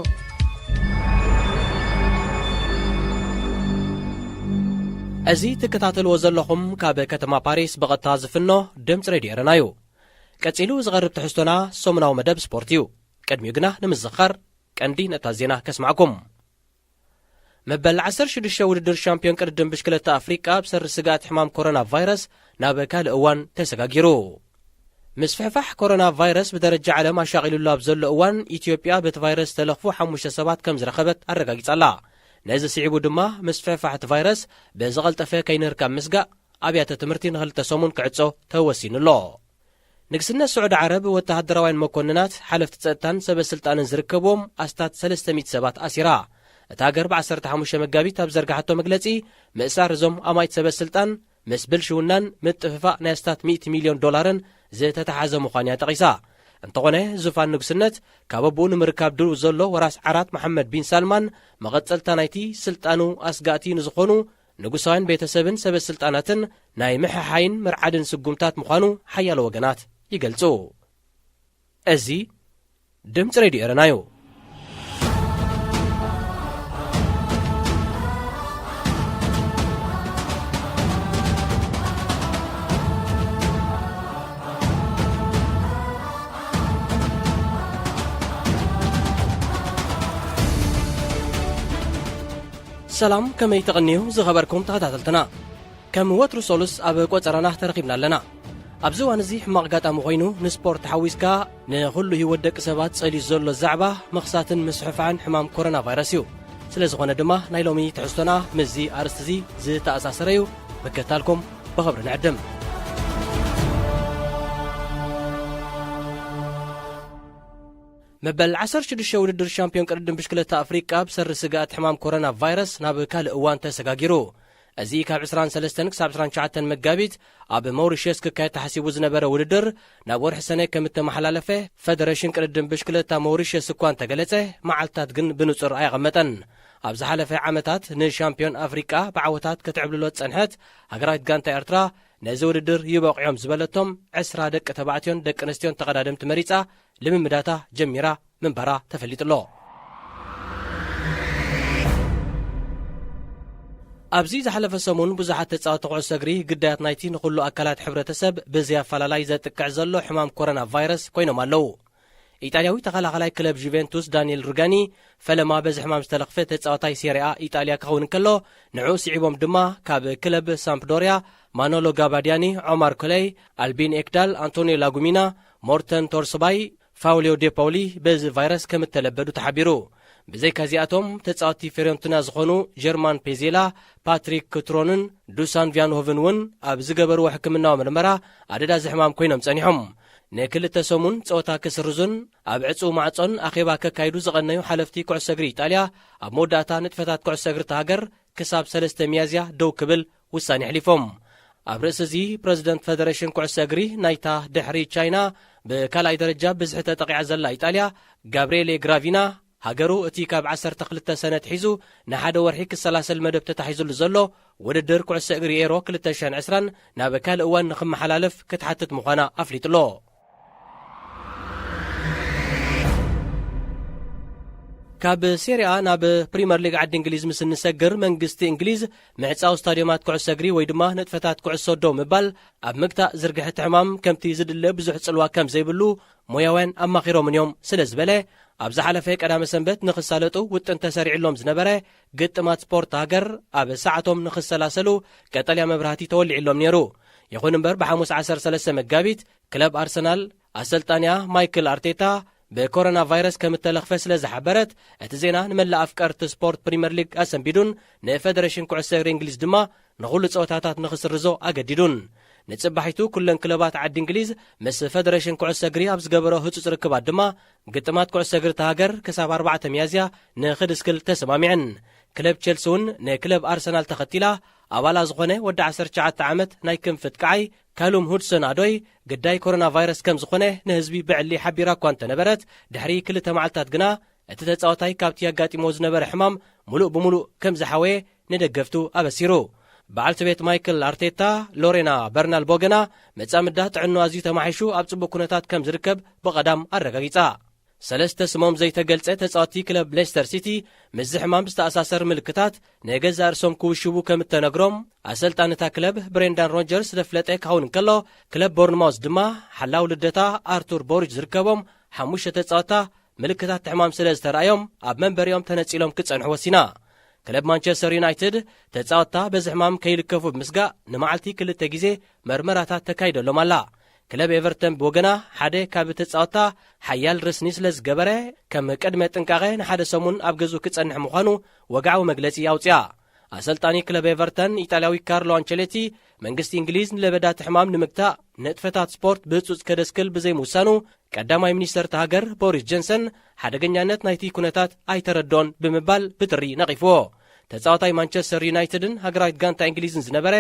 እዚ ትከታተልዎ ዘለኹም ካብ ከተማ ፓሪስ ብቐጥታ ዝፍኖ ድምፂ ሬድዮ ኤረና እዩ። ቀጺሉ ዝቐርብ ትሕዝቶና ሰሙናዊ መደብ ስፖርት እዩ። ቅድሚኡ ግና ንምዝኻር ቀንዲ ነጥብታት ዜና ከስማዕኩም። መበል ዓሰርተ ሽዱሽተ ውድድር ሻምፒዮን ቅድድም ብሽክለታ ኣፍሪቃ ብሰሪ ስግኣት ሕማም ኮሮና ቫይረስ ናብ ካልእ እዋን ተሰጋጊሩ። ምስፍሕፋሕ ኮሮና ቫይረስ ብደረጃ ዓለም ኣሻቒሉሉ ኣብ ዘሎ እዋን፣ ኢትዮጵያ በቲ ቫይረስ ዝተለኽፉ ሓሙሽተ ሰባት ከም ዝረኸበት ኣረጋጊጻ ኣላ። ነዚ ስዒቡ ድማ ምስፍሕፋሕ እቲ ቫይረስ ብዝቐልጠፈ ከይንርካብ ምስጋእ ኣብያተ ትምህርቲ ንኽልተ ሰሙን ክዕጾ ተወሲኑ ኣሎ። ንግስነት ስዑዲ ዓረብ ወተሃደራውያን መኮንናት፣ ሓለፍቲ ጸጥታን ሰበ ስልጣንን ዝርከብዎም ኣስታት ሰለስተ ሚእቲ ሰባት ኣሲራ። እታ ሃገር ብ ዓሰርተ ሓሙሽተ መጋቢት ኣብ ዘርጋሓቶ መግለጺ፣ ምእሳር እዞም ኣማኢት ሰበ ስልጣን ምስ ብልሽውናን ምጥፍፋእ ናይ ኣስታት ሚእቲ ሚልዮን ዶላርን ዝተተሓሓዘ ምዃኑ እያ ጠቒሳ። እንተኾነ፣ ዙፋን ንጉስነት ካብ ኣቦኡ ንምርካብ ድሉው ዘሎ ወራስ ዓራት መሓመድ ቢን ሳልማን፣ መቐጸልታ ናይቲ ስልጣኑ ኣስጋእቲ ንዝኾኑ ንጉሳውያን ቤተሰብን ሰበ ስልጣናትን ናይ ምሕሓይን ምርዓድን ስጉምታት ምዃኑ ሓያሎ ወገናት ይገልጹ። እዚ ድምጺ ሬድዮ ኤረና እዩ። ሰላም፣ ከመይ ተቐንዩ ዝኸበርኩም ተኸታተልትና? ከም ወትሩ ሰሉስ ኣብ ቆጸራና ተረኺብና ኣለና። ኣብዚ እዋን እዚ ሕማቕ ኣጋጣሚ ኮይኑ ንስፖርት ተሓዊስካ ንኹሉ ህይወት ደቂ ሰባት ጸልዩ ዘሎ ዛዕባ ምኽሳትን ምስሕፋሕን ሕማም ኮሮና ቫይረስ እዩ። ስለ ዝኾነ ድማ ናይ ሎሚ ትሕዝቶና ምስዚ ኣርእስቲ እዚ ዝተኣሳሰረ እዩ። ምክትታልኩም ብኽብሪ ንዕድም። መበል ዓሰርተ ሽዱሽተ ውድድር ሻምፒዮን ቅድድም ብሽክለታ ኣፍሪቃ ብሰሪ ስግኣት ሕማም ኮሮና ቫይረስ ናብ ካልእ እዋን ተሰጋጊሩ። እዚ ካብ ዕስራን ሰለስተን ክሳብ ዕስራን ትሽዓተን መጋቢት ኣብ ሞሪሸስ ክካየድ ተሓሲቡ ዝነበረ ውድድር ናብ ወርሒ ሰነ ከም እተመሓላለፈ ፈደረሽን ቅድድም ብሽክለታ ሞሪሸስ እኳ እንተገለጸ፣ መዓልታት ግን ብንጹር ኣየቐመጠን። ኣብ ዝሓለፈ ዓመታት ንሻምፒዮን ኣፍሪቃ ብዓወታት ክትዕብልሎ ዝጸንሐት ሃገራዊት ጋንታ ኤርትራ፣ ነዚ ውድድር ይበቕዖም ዝበለቶም ዕስራ ደቂ ተባዕትዮን ደቂ ኣንስትዮን ተቐዳደምቲ መሪጻ ልምምዳታ ጀሚራ ምንባራ ተፈሊጡ ኣሎ። ኣብዚ ዝሓለፈ ሰሙን ብዙሓት ተጻወቲ ኩዕሶ እግሪ ግዳያት ናይቲ ንኹሉ ኣካላት ሕብረተሰብ ብዘይ ኣፈላላይ ዘጥቅዕ ዘሎ ሕማም ኮሮና ቫይረስ ኮይኖም ኣለዉ። ኢጣልያዊ ተኸላኻላይ ክለብ ጁቬንቱስ ዳንኤል ሩጋኒ ፈለማ በዚ ሕማም ዝተለኽፈ ተጻዋታይ ሴሪኣ ኢጣልያ ክኸውን እንከሎ፣ ንዕኡ ስዒቦም ድማ ካብ ክለብ ሳምፕዶርያ ማኖሎ ጋባድያኒ፣ ዖማር ኮለይ፣ ኣልቢን ኤክዳል፣ ኣንቶኒዮ ላጉሚና፣ ሞርተን ቶርሶባይ፣ ፋውሊዮ ዴፓውሊ በዚ ቫይረስ ከም እተለበዱ ተሓቢሩ። ብዘይካ እዚኣቶም፣ ተጻወትቲ ፊዮረንቲና ዝኾኑ ጀርማን ፔዜላ፣ ፓትሪክ ክትሮንን ዱሳን ቪያንሆቭን እውን ኣብ ዝገበርዎ ሕክምናዊ ምርመራ ኣደዳ እዚ ሕማም ኮይኖም ጸኒሖም። ንክልተ ሰሙን ጸወታ ክስርዙን ኣብ ዕጹው ማዕጾን ኣኼባ ከካይዱ ዝቐነዩ ሓለፍቲ ኩዕሶ እግሪ ኢጣልያ፣ ኣብ መወዳእታ ንጥፈታት ኩዕሶ እግሪ እታ ሃገር ክሳብ ሰለስተ ሚያዝያ ደው ክብል ውሳኔ ኣሕሊፎም። ኣብ ርእሲ እዚ፣ ፕረዚደንት ፈደሬሽን ኩዕሶ እግሪ ናይታ ድሕሪ ቻይና ብካልኣይ ደረጃ ብዝሒ ተጠቒዓ ዘላ ኢጣልያ፣ ጋብርኤሌ ግራቪና፣ ሃገሩ እቲ ካብ ዓሰርተ ክልተ ሰነ ኣትሒዙ ንሓደ ወርሒ ክሰላሰል መደብ ተታሒዙሉ ዘሎ ውድድር ኩዕሶ እግሪ ኤሮ ክልተ ሽሕን ዕስራን ናብ ካልእ እዋን ንኽመሓላለፍ ክትሓትት ምዃና ኣፍሊጡ ኣሎ። ካብ ሴሪኣ ናብ ፕሪመር ሊግ ዓዲ እንግሊዝ ምስ እንሰግር፣ መንግስቲ እንግሊዝ ምዕጻው ስታድዮማት ኩዕሶ እግሪ ወይ ድማ ንጥፈታት ኩዕሶ ደው ምባል ኣብ ምግታእ ዝርግሐ እቲ ሕማም ከምቲ ዝድለ ብዙሕ ጽልዋ ከም ዘይብሉ ሞያውያን ኣማኺሮምን እዮም ስለ ዝበለ፣ ኣብ ዝሓለፈ ቀዳመ ሰንበት ንኽሳለጡ ውጥን ተሰሪዕሎም ዝነበረ ግጥማት ስፖርት ሃገር ኣብ ሰዓቶም ንኽሰላሰሉ ቀጠልያ መብራህቲ ተወሊዕሎም ነይሩ። ይኹን እምበር፣ ብሓሙስ ዓሰርተ ሰለስተ መጋቢት ክለብ ኣርሰናል ኣሰልጣንያ ማይክል ኣርቴታ ብኮሮና ቫይረስ ከም እተለኽፈ ስለ ዝሓበረት፣ እቲ ዜና ንመላእ ኣፍቀርቲ ስፖርት ፕሪምየር ሊግ ኣሰንቢዱን ንፈደሬሽን ኩዕሶ እግሪ እንግሊዝ ድማ ንኹሉ ጸወታታት ንኽስርዞ ኣገዲዱን። ንጽባሒቱ ኩለን ክለባት ዓዲ እንግሊዝ ምስ ፈደሬሽን ኩዕሶ እግሪ ኣብ ዝገበሮ ህጹጽ ርክባት ድማ ግጥማት ኩዕሶ እግሪ እታ ሃገር ክሳብ ኣርባዕተ ሚያዝያ ንኽድስክል ተሰማሚዐን። ክለብ ቸልሲ እውን ንክለብ ኣርሰናል ተኸቲላ ኣባላ ዝኾነ ወዲ ዓሰርተ ትሽዓተ ዓመት ናይ ክንፊ ኣጥቃዓይ ካሉም ሁድሰን ኣዶይ ግዳይ ኮሮና ቫይረስ ከም ዝኾነ ንህዝቢ ብዕሊ ሓቢራ እኳ እንተነበረት፣ ድሕሪ ክልተ መዓልታት ግና እቲ ተጻዋታይ ካብቲ ኣጋጢሞ ዝነበረ ሕማም ሙሉእ ብሙሉእ ከም ዝሓወየ ንደገፍቱ ኣበሲሩ። በዓልቲ ቤት ማይክል ኣርቴታ፣ ሎሬና በርናል ቦገና፣ መጻምዳ ጥዕንኡ ኣዝዩ ተማሒሹ ኣብ ጽቡቕ ኩነታት ከም ዝርከብ ብቐዳም ኣረጋጊጻ። ሰለስተ ስሞም ዘይተገልጸ ተጻወትቲ ክለብ ሌስተር ሲቲ ምስዚ ሕማም ዝተኣሳሰር ምልክታት ንገዛእ ርእሶም ክውሽቡ ከም እተነግሮም፣ ኣሰልጣኒ እታ ክለብ ብሬንዳን ሮጀርስ ዘፍለጠ ክኸውን እንከሎ፣ ክለብ ቦርንማውዝ ድማ ሓላው ልደታ ኣርቱር ቦሪች ዝርከቦም ሓሙሽተ ተጻወትታ ምልክታት እቲ ሕማም ስለ ዝተራእዮም ኣብ መንበሪኦም ተነጺሎም ክጸንሑ ወሲና። ክለብ ማንቸስተር ዩናይትድ ተጻወትታ በዚ ሕማም ከይልከፉ ብምስጋእ ንመዓልቲ ክልተ ግዜ መርመራታት ተካይደሎም ኣላ። ክለብ ኤቨርተን ብወገና ሓደ ካብ ተጻወትታ ሓያል ረስኒ ስለ ዝገበረ ከም ቅድመ ጥንቃቐ ንሓደ ሰሙን ኣብ ገዝኡ ክጸንሕ ምዃኑ ወግዓዊ መግለጺ ኣውጽኣ። ኣሰልጣኒ ክለብ ኤቨርተን ኢጣልያዊ ካርሎ ኣንቸሌቲ መንግስቲ እንግሊዝ ንለበዳ እቲ ሕማም ንምግታእ ንጥፈታት ስፖርት ብህጹጽ ከደስክል ብዘይምውሳኑ ቀዳማይ ሚኒስተር እታ ሃገር ቦሪስ ጆንሰን ሓደገኛነት ናይቲ ኩነታት ኣይተረድኦን ብምባል ብትሪ ነቒፍዎ። ተጻዋታይ ማንቸስተር ዩናይትድን ሃገራዊት ጋንታ እንግሊዝን ዝነበረ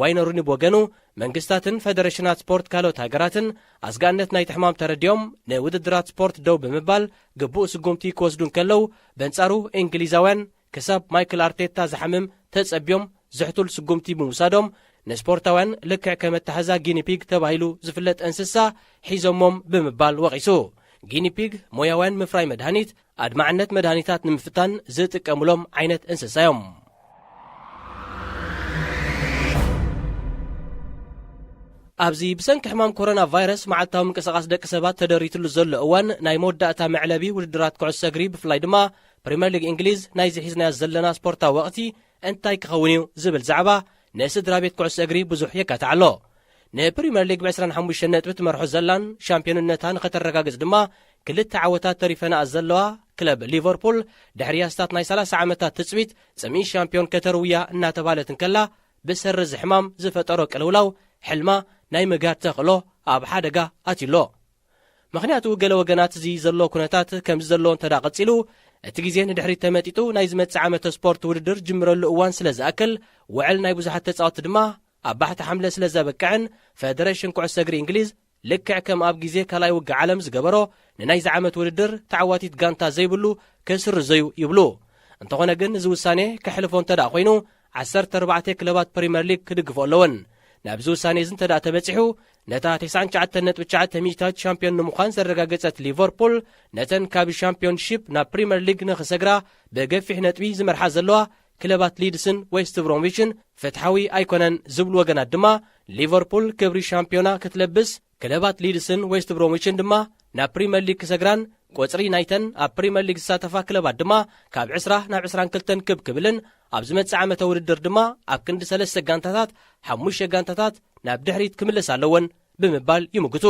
ዋይነ ሩኒ ብወገኑ መንግስታትን ፈደሬሽናት ስፖርት ካልኦት ሃገራትን ኣስጋእነት ናይቲ ሕማም ተረዲኦም ንውድድራት ስፖርት ደው ብምባል ግቡእ ስጉምቲ ክወስዱ እንከለዉ በንጻሩ እንግሊዛውያን ክሳብ ማይክል ኣርቴታ ዝሓምም ተጸብዮም ዝሕቱል ስጉምቲ ብምውሳዶም ንስፖርታውያን ልክዕ ከም ኣተሓዛ ጊኒፒግ ተባሂሉ ዝፍለጥ እንስሳ ሒዞሞም ብምባል ወቒሱ። ጊኒፒግ ሞያውያን ምፍራይ መድሃኒት ኣድማዕነት መድሃኒታት ንምፍታን ዝጥቀሙሎም ዓይነት እንስሳ እዮም። ኣብዚ ብሰንኪ ሕማም ኮሮና ቫይረስ መዓልታዊ ምንቅስቓስ ደቂ ሰባት ተደሪትሉ ዘሎ እዋን ናይ መወዳእታ መዕለቢ ውድድራት ኩዕሶ እግሪ ብፍላይ ድማ ፕሪምየር ሊግ እንግሊዝ ናይዚ ሒዝናዮ ዘለና ስፖርታዊ ወቕቲ እንታይ ክኸውን እዩ ዝብል ዛዕባ ንስድራ ቤት ኩዕሶ እግሪ ብዙሕ የካትዕ ኣሎ። ንፕሪምየር ሊግ ብ ዕስራን ሓሙሽተን ነጥቢ ትመርሖ ዘላን ሻምፒዮንነታ ንኸተረጋግጽ ድማ ክልተ ዓወታት ተሪፈናኣ ዘለዋ ክለብ ሊቨርፑል ድሕሪ ኣስታት ናይ ሰላሳ ዓመታት ትጽቢት ጽምኢ ሻምፒዮን ከተርውያ እናተባለት እንከላ ብሰሪ እዚ ሕማም ዝፈጠሮ ቅልውላው ሕልማ ናይ ምግሃድ ተኽእሎ ኣብ ሓደጋ ኣትዩሎ። ምኽንያቱ ገለ ወገናት እዚ ዘሎ ኩነታት ከምዚ ዘሎ እንተ ደኣ ቀጺሉ እቲ ግዜ ንድሕሪት ተመጢጡ ናይ ዝመጽእ ዓመተ ስፖርት ውድድር ጅምረሉ እዋን ስለ ዝኣክል ውዕል ናይ ብዙሓት ተጻወትቲ ድማ ኣብ ባሕቲ ሓምለ ስለ ዘበቅዕን ፈደረሽን ኩዕሶ እግሪ እንግሊዝ ልክዕ ከም ኣብ ግዜ ካልኣይ ውግእ ዓለም ዝገበሮ ንናይዚ ዓመት ውድድር ተዓዋቲት ጋንታ ዘይብሉ ክስርዞ እዩ ይብሉ። እንተኾነ ግን፣ እዚ ውሳኔ ከሕልፎ እንተ ደኣ ኮይኑ፣ ዓሰርተ ኣርባዕተ ክለባት ፕሪምየር ሊግ ክድግፎ ኣለወን። ናብዚ ውሳኔ እዚ እንተ ደኣ ተበጺሑ፣ ነታ ተስዓን ትሽዓተን ነጥቢ ትሽዓተ ሚእታዊት ሻምፒዮን ንምዃን ዘረጋገጸት ሊቨርፑል፣ ነተን ካብ ሻምፒዮንሺፕ ናብ ፕሪምየር ሊግ ንኽሰግራ ብገፊሕ ነጥቢ ዝመርሓ ዘለዋ ክለባት ሊድስን ዌስት ብሮምዊችን ፍትሓዊ ኣይኮነን ዝብሉ ወገናት ድማ፣ ሊቨርፑል ክብሪ ሻምፒዮና ክትለብስ፣ ክለባት ሊድስን ዌስት ብሮምዊችን ድማ ናብ ፕሪምየር ሊግ ክሰግራን፣ ቁጽሪ ናይተን ኣብ ፕሪምየር ሊግ ዝሳተፋ ክለባት ድማ ካብ ዕስራ ናብ ዕስራን ክልተን ክብ ክብልን፣ ኣብ ዝመጽእ ዓመተ ውድድር ድማ ኣብ ክንዲ ሰለስተ ጋንታታት ሓሙሽተ ጋንታታት ናብ ድሕሪት ክምለስ ኣለወን ብምባል ይምግቱ።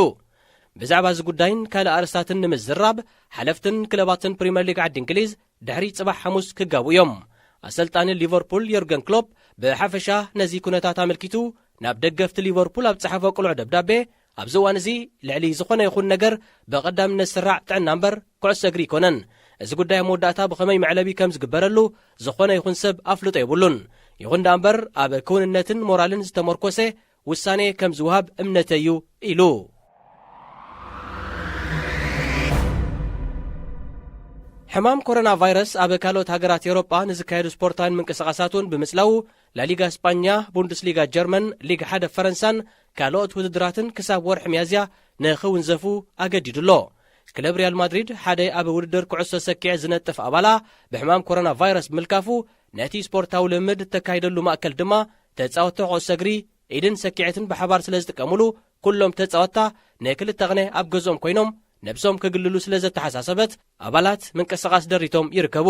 ብዛዕባ እዚ ጉዳይን ካልእ ኣርእስታትን ንምዝራብ፣ ሓለፍትን ክለባትን ፕሪምየር ሊግ ዓዲ እንግሊዝ ድሕሪ ጽባሕ ሓሙስ ክጋቡ እዮም። ኣሰልጣኒ ሊቨርፑል ዮርገን ክሎፕ ብሓፈሻ ነዚ ኩነታት ኣመልኪቱ ናብ ደገፍቲ ሊቨርፑል ኣብ ዝጸሓፎ ቅሉዕ ደብዳቤ፣ ኣብዚ እዋን እዚ ልዕሊ ዝኾነ ይኹን ነገር ብቐዳምነት ዝስራዕ ጥዕና እምበር ኩዕሶ እግሪ ኣይኮነን። እዚ ጉዳይ ኣብ መወዳእታ ብኸመይ መዕለቢ ከም ዝግበረሉ ዝኾነ ይኹን ሰብ ኣፍልጦ የብሉን። ይኹን ደኣ እምበር ኣብ ክውንነትን ሞራልን ዝተመርኮሰ ውሳኔ ከም ዝወሃብ እምነተይ እዩ ኢሉ። ሕማም ኮሮና ቫይረስ ኣብ ካልኦት ሃገራት ኤውሮጳ ንዝካየዱ ስፖርታውያን ምንቅስቓሳት እውን ብምጽላው፣ ላሊጋ ስጳኛ፣ ቡንደስሊጋ ጀርመን፣ ሊግ ሓደ ፈረንሳን ካልኦት ውድድራትን ክሳብ ወርሒ ሚያዝያ ንኽውንዘፉ ኣገዲዱ ኣሎ። ክለብ ሪያል ማድሪድ ሓደ ኣብ ውድድር ኩዕሶ ሰኪዕ ዝነጥፍ ኣባላ ብሕማም ኮሮና ቫይረስ ብምልካፉ፣ ነቲ ስፖርታዊ ልምምድ እተካይደሉ ማእከል ድማ ተጻወትቲ ኩዕሶ እግሪ ኢድን ሰኪዐትን ብሓባር ስለ ዝጥቀሙሉ፣ ኩሎም ተጻወትታ ንክልተ ቅነ ኣብ ገዝኦም ኮይኖም ነብሶም ክግልሉ ስለ ዘተሓሳሰበት፣ ኣባላት ምንቅስቓስ ደሪቶም ይርከቡ።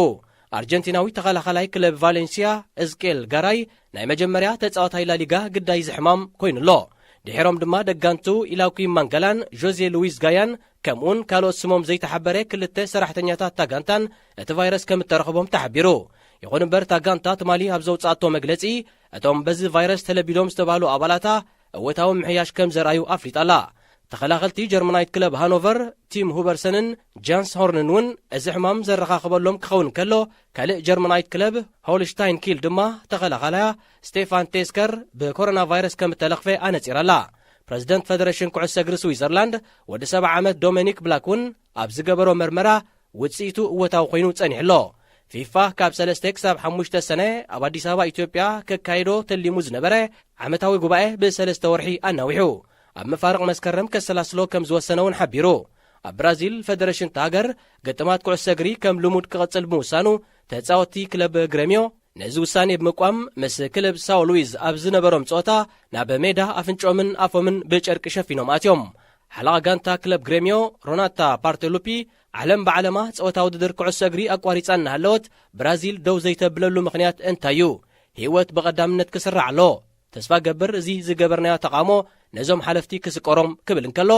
ኣርጀንቲናዊ ተኸላኻላይ ክለብ ቫሌንሲያ እዝቅኤል ጋራይ ናይ መጀመርያ ተጻዋታይ ላሊጋ ግዳይ ዝሕማም ኮይኑ ኣሎ። ድሒሮም ድማ ደጋንቱ ኢላኩ ማንጋላን ዦዜ ሉዊስ ጋያን ከምኡውን ካልኦት ስሞም ዘይተሓበረ ክልተ ሰራሕተኛታት እታ ጋንታን እቲ ቫይረስ ከም እተረኽቦም ተሓቢሩ። ይኹን እምበር እታ ጋንታ ትማሊ ኣብ ዘውፅኣቶ መግለፂ፣ እቶም በዚ ቫይረስ ተለቢዶም ዝተባህሉ ኣባላታ እወታዊ ምሕያሽ ከም ዘርኣዩ ኣፍሊጣ ኣላ። ተኸላኸልቲ ጀርመናዊት ክለብ ሃኖቨር ቲም ሁበርሰንን ጃንስ ሆርንን እውን እዚ ሕማም ዘረኻኽበሎም ክኸውን ከሎ፣ ካልእ ጀርመናዊት ክለብ ሆልሽታይን ኪል ድማ ተኸላኻላያ ስቴፋን ቴስከር ብኮሮና ቫይረስ ከም እተለኽፈ ኣነጺራ ኣላ። ፕረዚደንት ፈደረሽን ኩዕሶ እግሪ ስዊዘርላንድ ወዲ ሰብዓ ዓመት ዶሚኒክ ብላክ እውን ኣብ ዝገበሮ መርመራ ውጽኢቱ እወታዊ ኮይኑ ጸኒሑ ኣሎ። ፊፋ ካብ ሰለስተ ክሳብ ሓሙሽተ ሰነ ኣብ ኣዲስ ኣበባ ኢትዮጵያ ከካይዶ ተሊሙ ዝነበረ ዓመታዊ ጉባኤ ብሰለስተ ወርሒ ኣናዊሑ፣ ኣብ መፋርቕ መስከረም ከሰላስሎ ከም ዝወሰነ እውን ሓቢሩ። ኣብ ብራዚል ፈደረሽን እታ ሃገር ግጥማት ኩዕሶ እግሪ ከም ልሙድ ክቕጽል ብምውሳኑ፣ ተጻወትቲ ክለብ ግረምዮ ነዚ ውሳኔ ብምቋም ምስ ክለብ ሳኦ ሉዊዝ ኣብ ዝነበሮም ጸወታ ናብ ሜዳ ኣፍንጮምን ኣፎምን ብጨርቂ ሸፊኖም ኣትዮም። ሓለቓ ጋንታ ክለብ ግሬምዮ ሮናታ ፓርቴሉፒ፣ ዓለም ብዓለማ ጸወታ ውድድር ኩዕሶ እግሪ ኣቋሪጻ እናሃለወት፣ ብራዚል ደው ዘይተብለሉ ምኽንያት እንታይ እዩ? ህይወት ብቐዳምነት ክስራዕ ኣሎ። ተስፋ ገብር እዚ ዝገበርናዮ ተቓውሞ ነዞም ሓለፍቲ ክስቀሮም ክብል እንከሎ፣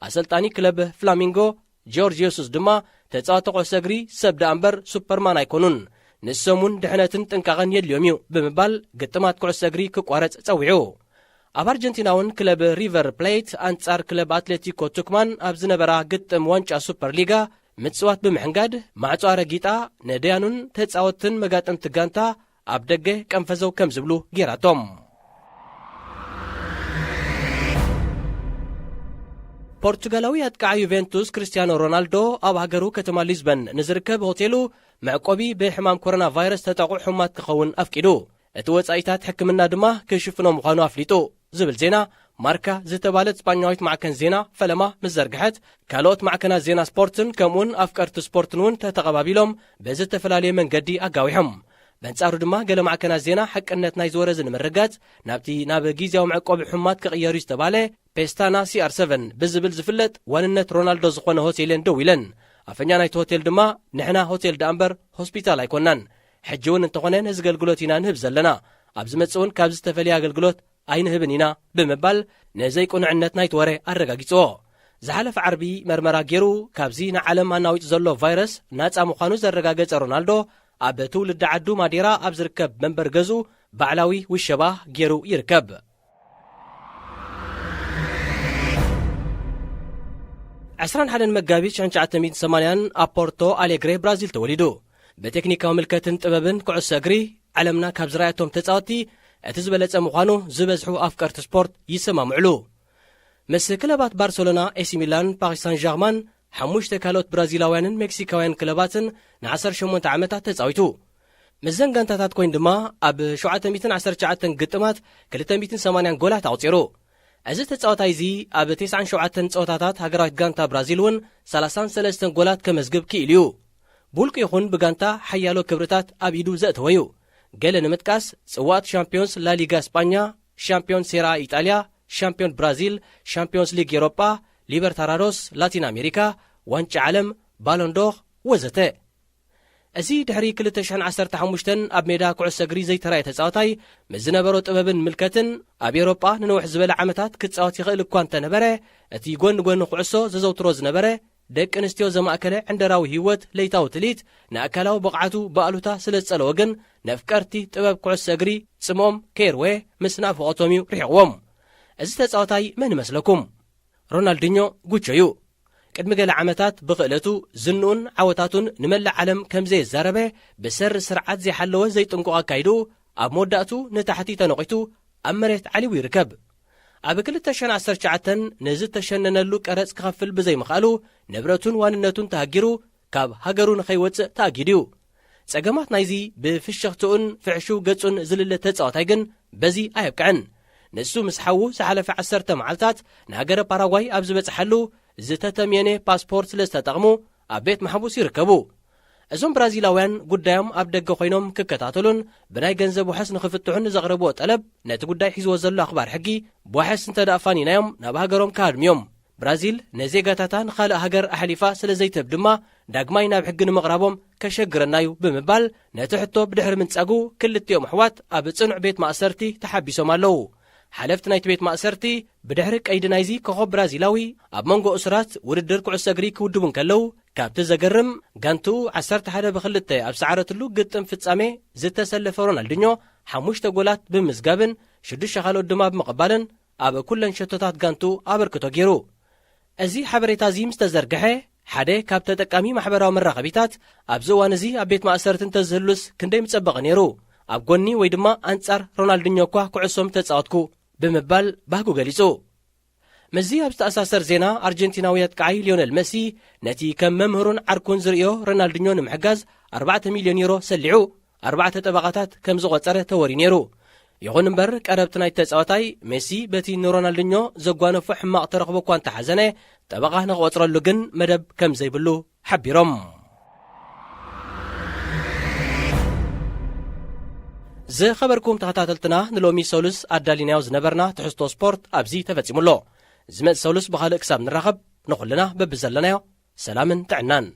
ኣሰልጣኒ ክለብ ፍላሚንጎ ጆርጅ የሱስ ድማ፣ ተጻወቲ ኩዕሶ እግሪ ሰብ ደኣ እምበር ሱፐርማን ኣይኮኑን፣ ንሶም እውን ድሕነትን ጥንቃቐን የድልዮም እዩ ብምባል ግጥማት ኩዕሶ እግሪ ክቋረጽ ጸዊዑ። ኣብ ኣርጀንቲና እውን ክለብ ሪቨር ፕሌት ኣንጻር ክለብ ኣትሌቲኮ ቱክማን ኣብ ዝነበራ ግጥም ዋንጫ ሱፐር ሊጋ ምጽዋት ብምሕንጋድ ማዕጾ ኣረጊጣ፣ ነደያኑን ተጻወትን መጋጥምቲ ጋንታ ኣብ ደገ ቀንፈዘው ከም ዝብሉ ጌራቶም። ፖርቱጋላዊ ኣጥቃዓይ ዩቬንቱስ ክርስቲያኖ ሮናልዶ ኣብ ሃገሩ ከተማ ሊዝበን ንዝርከብ ሆቴሉ መዕቆቢ ብሕማም ኮሮና ቫይረስ ተጠቑ ሕሙማት ክኸውን ኣፍቂዱ። እቲ ወጻኢታት ሕክምና ድማ ክሽፍኖ ምዃኑ ኣፍሊጡ ዝብል ዜና ማርካ ዝተባለት ስጳኛዊት ማዕከን ዜና ፈለማ ምስ ዘርግሐት፣ ካልኦት ማዕከናት ዜና ስፖርትን ከምኡውን ኣፍቀርቲ ስፖርትን እውን ተተቐባቢሎም ብዝተፈላለየ መንገዲ ኣጋዊሖም። በንጻሩ ድማ ገለ ማዕከናት ዜና ሓቅነት ናይዚ ወረ እዚ ንምርጋጽ ናብቲ ናብ ግዝያዊ መዕቆቢ ሕሙማት ክቕየር እዩ ዝተባህለ ፔስታና ሲኣር ሰቨን ብዝብል ዝፍለጥ ዋንነት ሮናልዶ ዝኾነ ሆቴል እየን ደው ኢለን። ኣፈኛ ናይቲ ሆቴል ድማ ንሕና ሆቴል ደኣ እምበር ሆስፒታል ኣይኮናን። ሕጂ እውን እንተኾነ ነዚ ኣገልግሎት ኢና ንህብ ዘለና። ኣብ ዝመጽእ እውን ካብዚ ዝተፈልየ ኣገልግሎት ኣይንህብን ኢና ብምባል ንዘይቅኑዕነት ናይቲ ወረ ኣረጋጊጽዎ። ዝሓለፈ ዓርቢ መርመራ ገይሩ ካብዚ ንዓለም ኣናዊጹ ዘሎ ቫይረስ ናጻ ምዃኑ ዘረጋገጸ ሮናልዶ ኣብ ትውልዲ ዓዱ ማዴራ ኣብ ዝርከብ መንበር ገዝኡ ባዕላዊ ውሸባ ገይሩ ይርከብ። ዕስራን ሓደን መጋቢት ሽሕን ትሽዓተ ሚእትን ሰማንያን ኣብ ፖርቶ ኣሌግሬ ብራዚል ተወሊዱ። ብቴክኒካዊ ምልከትን ጥበብን ኩዕሶ እግሪ ዓለምና ካብ ዝረኣየቶም ተጻወትቲ እቲ ዝበለጸ ምዃኑ ዝበዝሑ ኣፍቀርቲ ስፖርት ይሰማምዕሉ። ምስ ክለባት ባርሰሎና፣ ኤሲ ሚላን፣ ፓሪስ ሳን ጀርማን፣ ሓሙሽተ ካልኦት ብራዚላውያንን ሜክሲካውያን ክለባትን ንዓሰርተ ሸሞንተ ዓመታት ተጻዊቱ። ምስዘን ጋንታታት ኮይኑ ድማ ኣብ ሸውዓተ ሚእትን ዓሰርተ ትሽዓተን ግጥማት ክልተ ሚእትን ሰማንያን ጎላት ኣቑጺሩ። እዚ ተጻዋታይ እዚ ኣብ ተስዓን ሸውዓተን ጸወታታት ሃገራዊት ጋንታ ብራዚል እውን ሰላሳን ሰለስተን ጎላት ከመዝግብ ክኢሉ እዩ። ብውልቂ ይኹን ብጋንታ ሓያሎ ክብርታት ኣብ ኢዱ ዘእተወ እዩ። ገለ ንምጥቃስ፣ ጽዋእት ሻምፒዮንስ ላሊጋ ስጳኛ፣ ሻምፒዮን ሴራ ኢጣልያ፣ ሻምፒዮን ብራዚል፣ ሻምፒዮንስ ሊግ ኤሮጳ፣ ሊበርታራዶስ ላቲን ኣሜሪካ፣ ዋንጫ ዓለም፣ ባሎንዶር ወዘተ። እዚ ድሕሪ ክልተ ሽሕን ዓሰርተ ሓሙሽተን ኣብ ሜዳ ኩዕሶ እግሪ ዘይተራእየ ተጻዋታይ፣ ምስ ዝነበሮ ጥበብን ምልከትን ኣብ ኤውሮጳ ንንውሕ ዝበለ ዓመታት ክጻወት ይኽእል እኳ እንተነበረ፣ እቲ ጎኒ ጎኒ ኩዕሶ ዘዘውትሮ ዝነበረ ደቂ ኣንስትዮ ዘማእከለ ዕንደራዊ ህይወት ለይታዊ ትልኢት ንኣካላዊ ብቕዓቱ ብኣሉታ ስለ ዝጸለዎ ግን፣ ነፍቀርቲ ጥበብ ኩዕሶ እግሪ ጽምኦም ከየርወየ ምስ ናፍቖቶም እዩ ርሒቕዎም። እዚ ተጻዋታይ መን ይመስለኩም? ሮናልዲኞ ጉቾ እዩ። ቅድሚ ገለ ዓመታት ብኽእለቱ፣ ዝንኡን ዓወታቱን ንመላእ ዓለም ከም ዘየዛረበ ብሰሪ ስርዓት ዘይሓለወ ዘይጥንቁቕ ኣካይድኡ ኣብ መወዳእቱ ንታሕቲ ተነቒቱ ኣብ መሬት ዓሊቡ ይርከብ። ኣብ ክልተ ሽሕን ዓሰርተ ትሽዓተን ንዝተሸነነሉ ቀረጽ ክኸፍል ብዘይምኽኣሉ ንብረቱን ዋንነቱን ተሃጊሩ ካብ ሃገሩ ንኸይወጽእ ተኣጊዱ እዩ። ጸገማት ናይዚ ብፍሽኽትኡን ፍሕሹው ገጹን ዝልለ ተጻዋታይ ግን በዚ ኣየብቅዐን። ንሱ ምስ ሓዉ ዝሓለፈ ዓሰርተ መዓልታት ንሃገረ ፓራጓይ ኣብ ዝበጽሓሉ ዝተተምየነ ፓስፖርት ስለ ዝተጠቕሙ ኣብ ቤት ማሕቡስ ይርከቡ። እዞም ብራዚላውያን ጉዳዮም ኣብ ደገ ኮይኖም ክከታተሉን ብናይ ገንዘብ ዋሕስ ንኽፍትሑን ንዘቕረብዎ ጠለብ ነቲ ጉዳይ ሒዝዎ ዘሎ ኣኽባር ሕጊ ብዋሕስ እንተ ደኣ ፋኒናዮም ናብ ሃገሮም ክሃድሙ እዮም። ብራዚል ንዜጋታታ ንኻልእ ሃገር ኣሕሊፋ ስለ ዘይትህብ ድማ ዳግማይ ናብ ሕጊ ንምቕራቦም ከሸግረና እዩ ብምባል ነቲ ሕቶ ብድሕሪ ምንጻጉ ክልቲኦም ኣሕዋት ኣብ ጽኑዕ ቤት ማእሰርቲ ተሓቢሶም ኣለዉ። ሓለፍቲ ናይቲ ቤት ማእሰርቲ ብድሕሪ ቀይዲ ናይዚ ኮኾብ ብራዚላዊ ኣብ መንጎ እሱራት ውድድር ኩዕሶ እግሪ ክውድቡ እንከለዉ፣ ካብቲ ዘገርም ጋንትኡ ዓሰርተ ሓደ ብክልተ ኣብ ሰዓረትሉ ግጥም ፍጻሜ ዝተሰለፈ ሮናልዲኞ ሓሙሽተ ጎላት ብምምዝጋብን ሽዱሽተ ካልኦት ድማ ብምቕባልን ኣብ ኩለን ሸቶታት ጋንትኡ ኣበርክቶ ገይሩ። እዚ ሓበሬታ እዚ ምስ ተዘርግሐ፣ ሓደ ካብ ተጠቃሚ ማሕበራዊ መራኸቢታት፣ ኣብዚ እዋን እዚ ኣብ ቤት ማእሰርቲ እንተዝህሉስ ክንደይ ምጸበቐ ነይሩ፣ ኣብ ጎኒ ወይ ድማ ኣንጻር ሮናልዲኞ እኳ ኩዕሶ ምተጻወትኩ ብምባል ባህጉ ገሊጹ። ምስዚ ኣብ ዝተኣሳሰር ዜና፣ ኣርጀንቲናዊ ኣጥቃዓይ ሊዮነል መሲ ነቲ ከም መምህሩን ዓርኩን ዝርእዮ ሮናልዲኞ ንምሕጋዝ ኣርባዕተ ሚልዮን ዩሮ ሰሊዑ ኣርባዕተ ጠበቓታት ከም ዝቖጸረ ተወርዩ ነይሩ። ይኹን እምበር፣ ቀረብቲ ናይቲ ተጻዋታይ፣ ሜሲ በቲ ንሮናልዲኞ ዘጓነፎ ሕማቕ ተረኽቦ እኳ እንተሓዘነ፣ ጠበቓ ንኽቖጽረሉ ግን መደብ ከም ዘይብሉ ሓቢሮም። ዝኸበርኩም ተኸታተልትና፣ ንሎሚ ሰሉስ ኣዳሊናዮ ዝነበርና ትሕዝቶ ስፖርት ኣብዚ ተፈጺሙ ኣሎ። ዝመጽእ ሰሉስ ብኻልእ ክሳብ ንራኸብ፣ ንኹልና በብዘለናዮ ሰላምን ጥዕናን።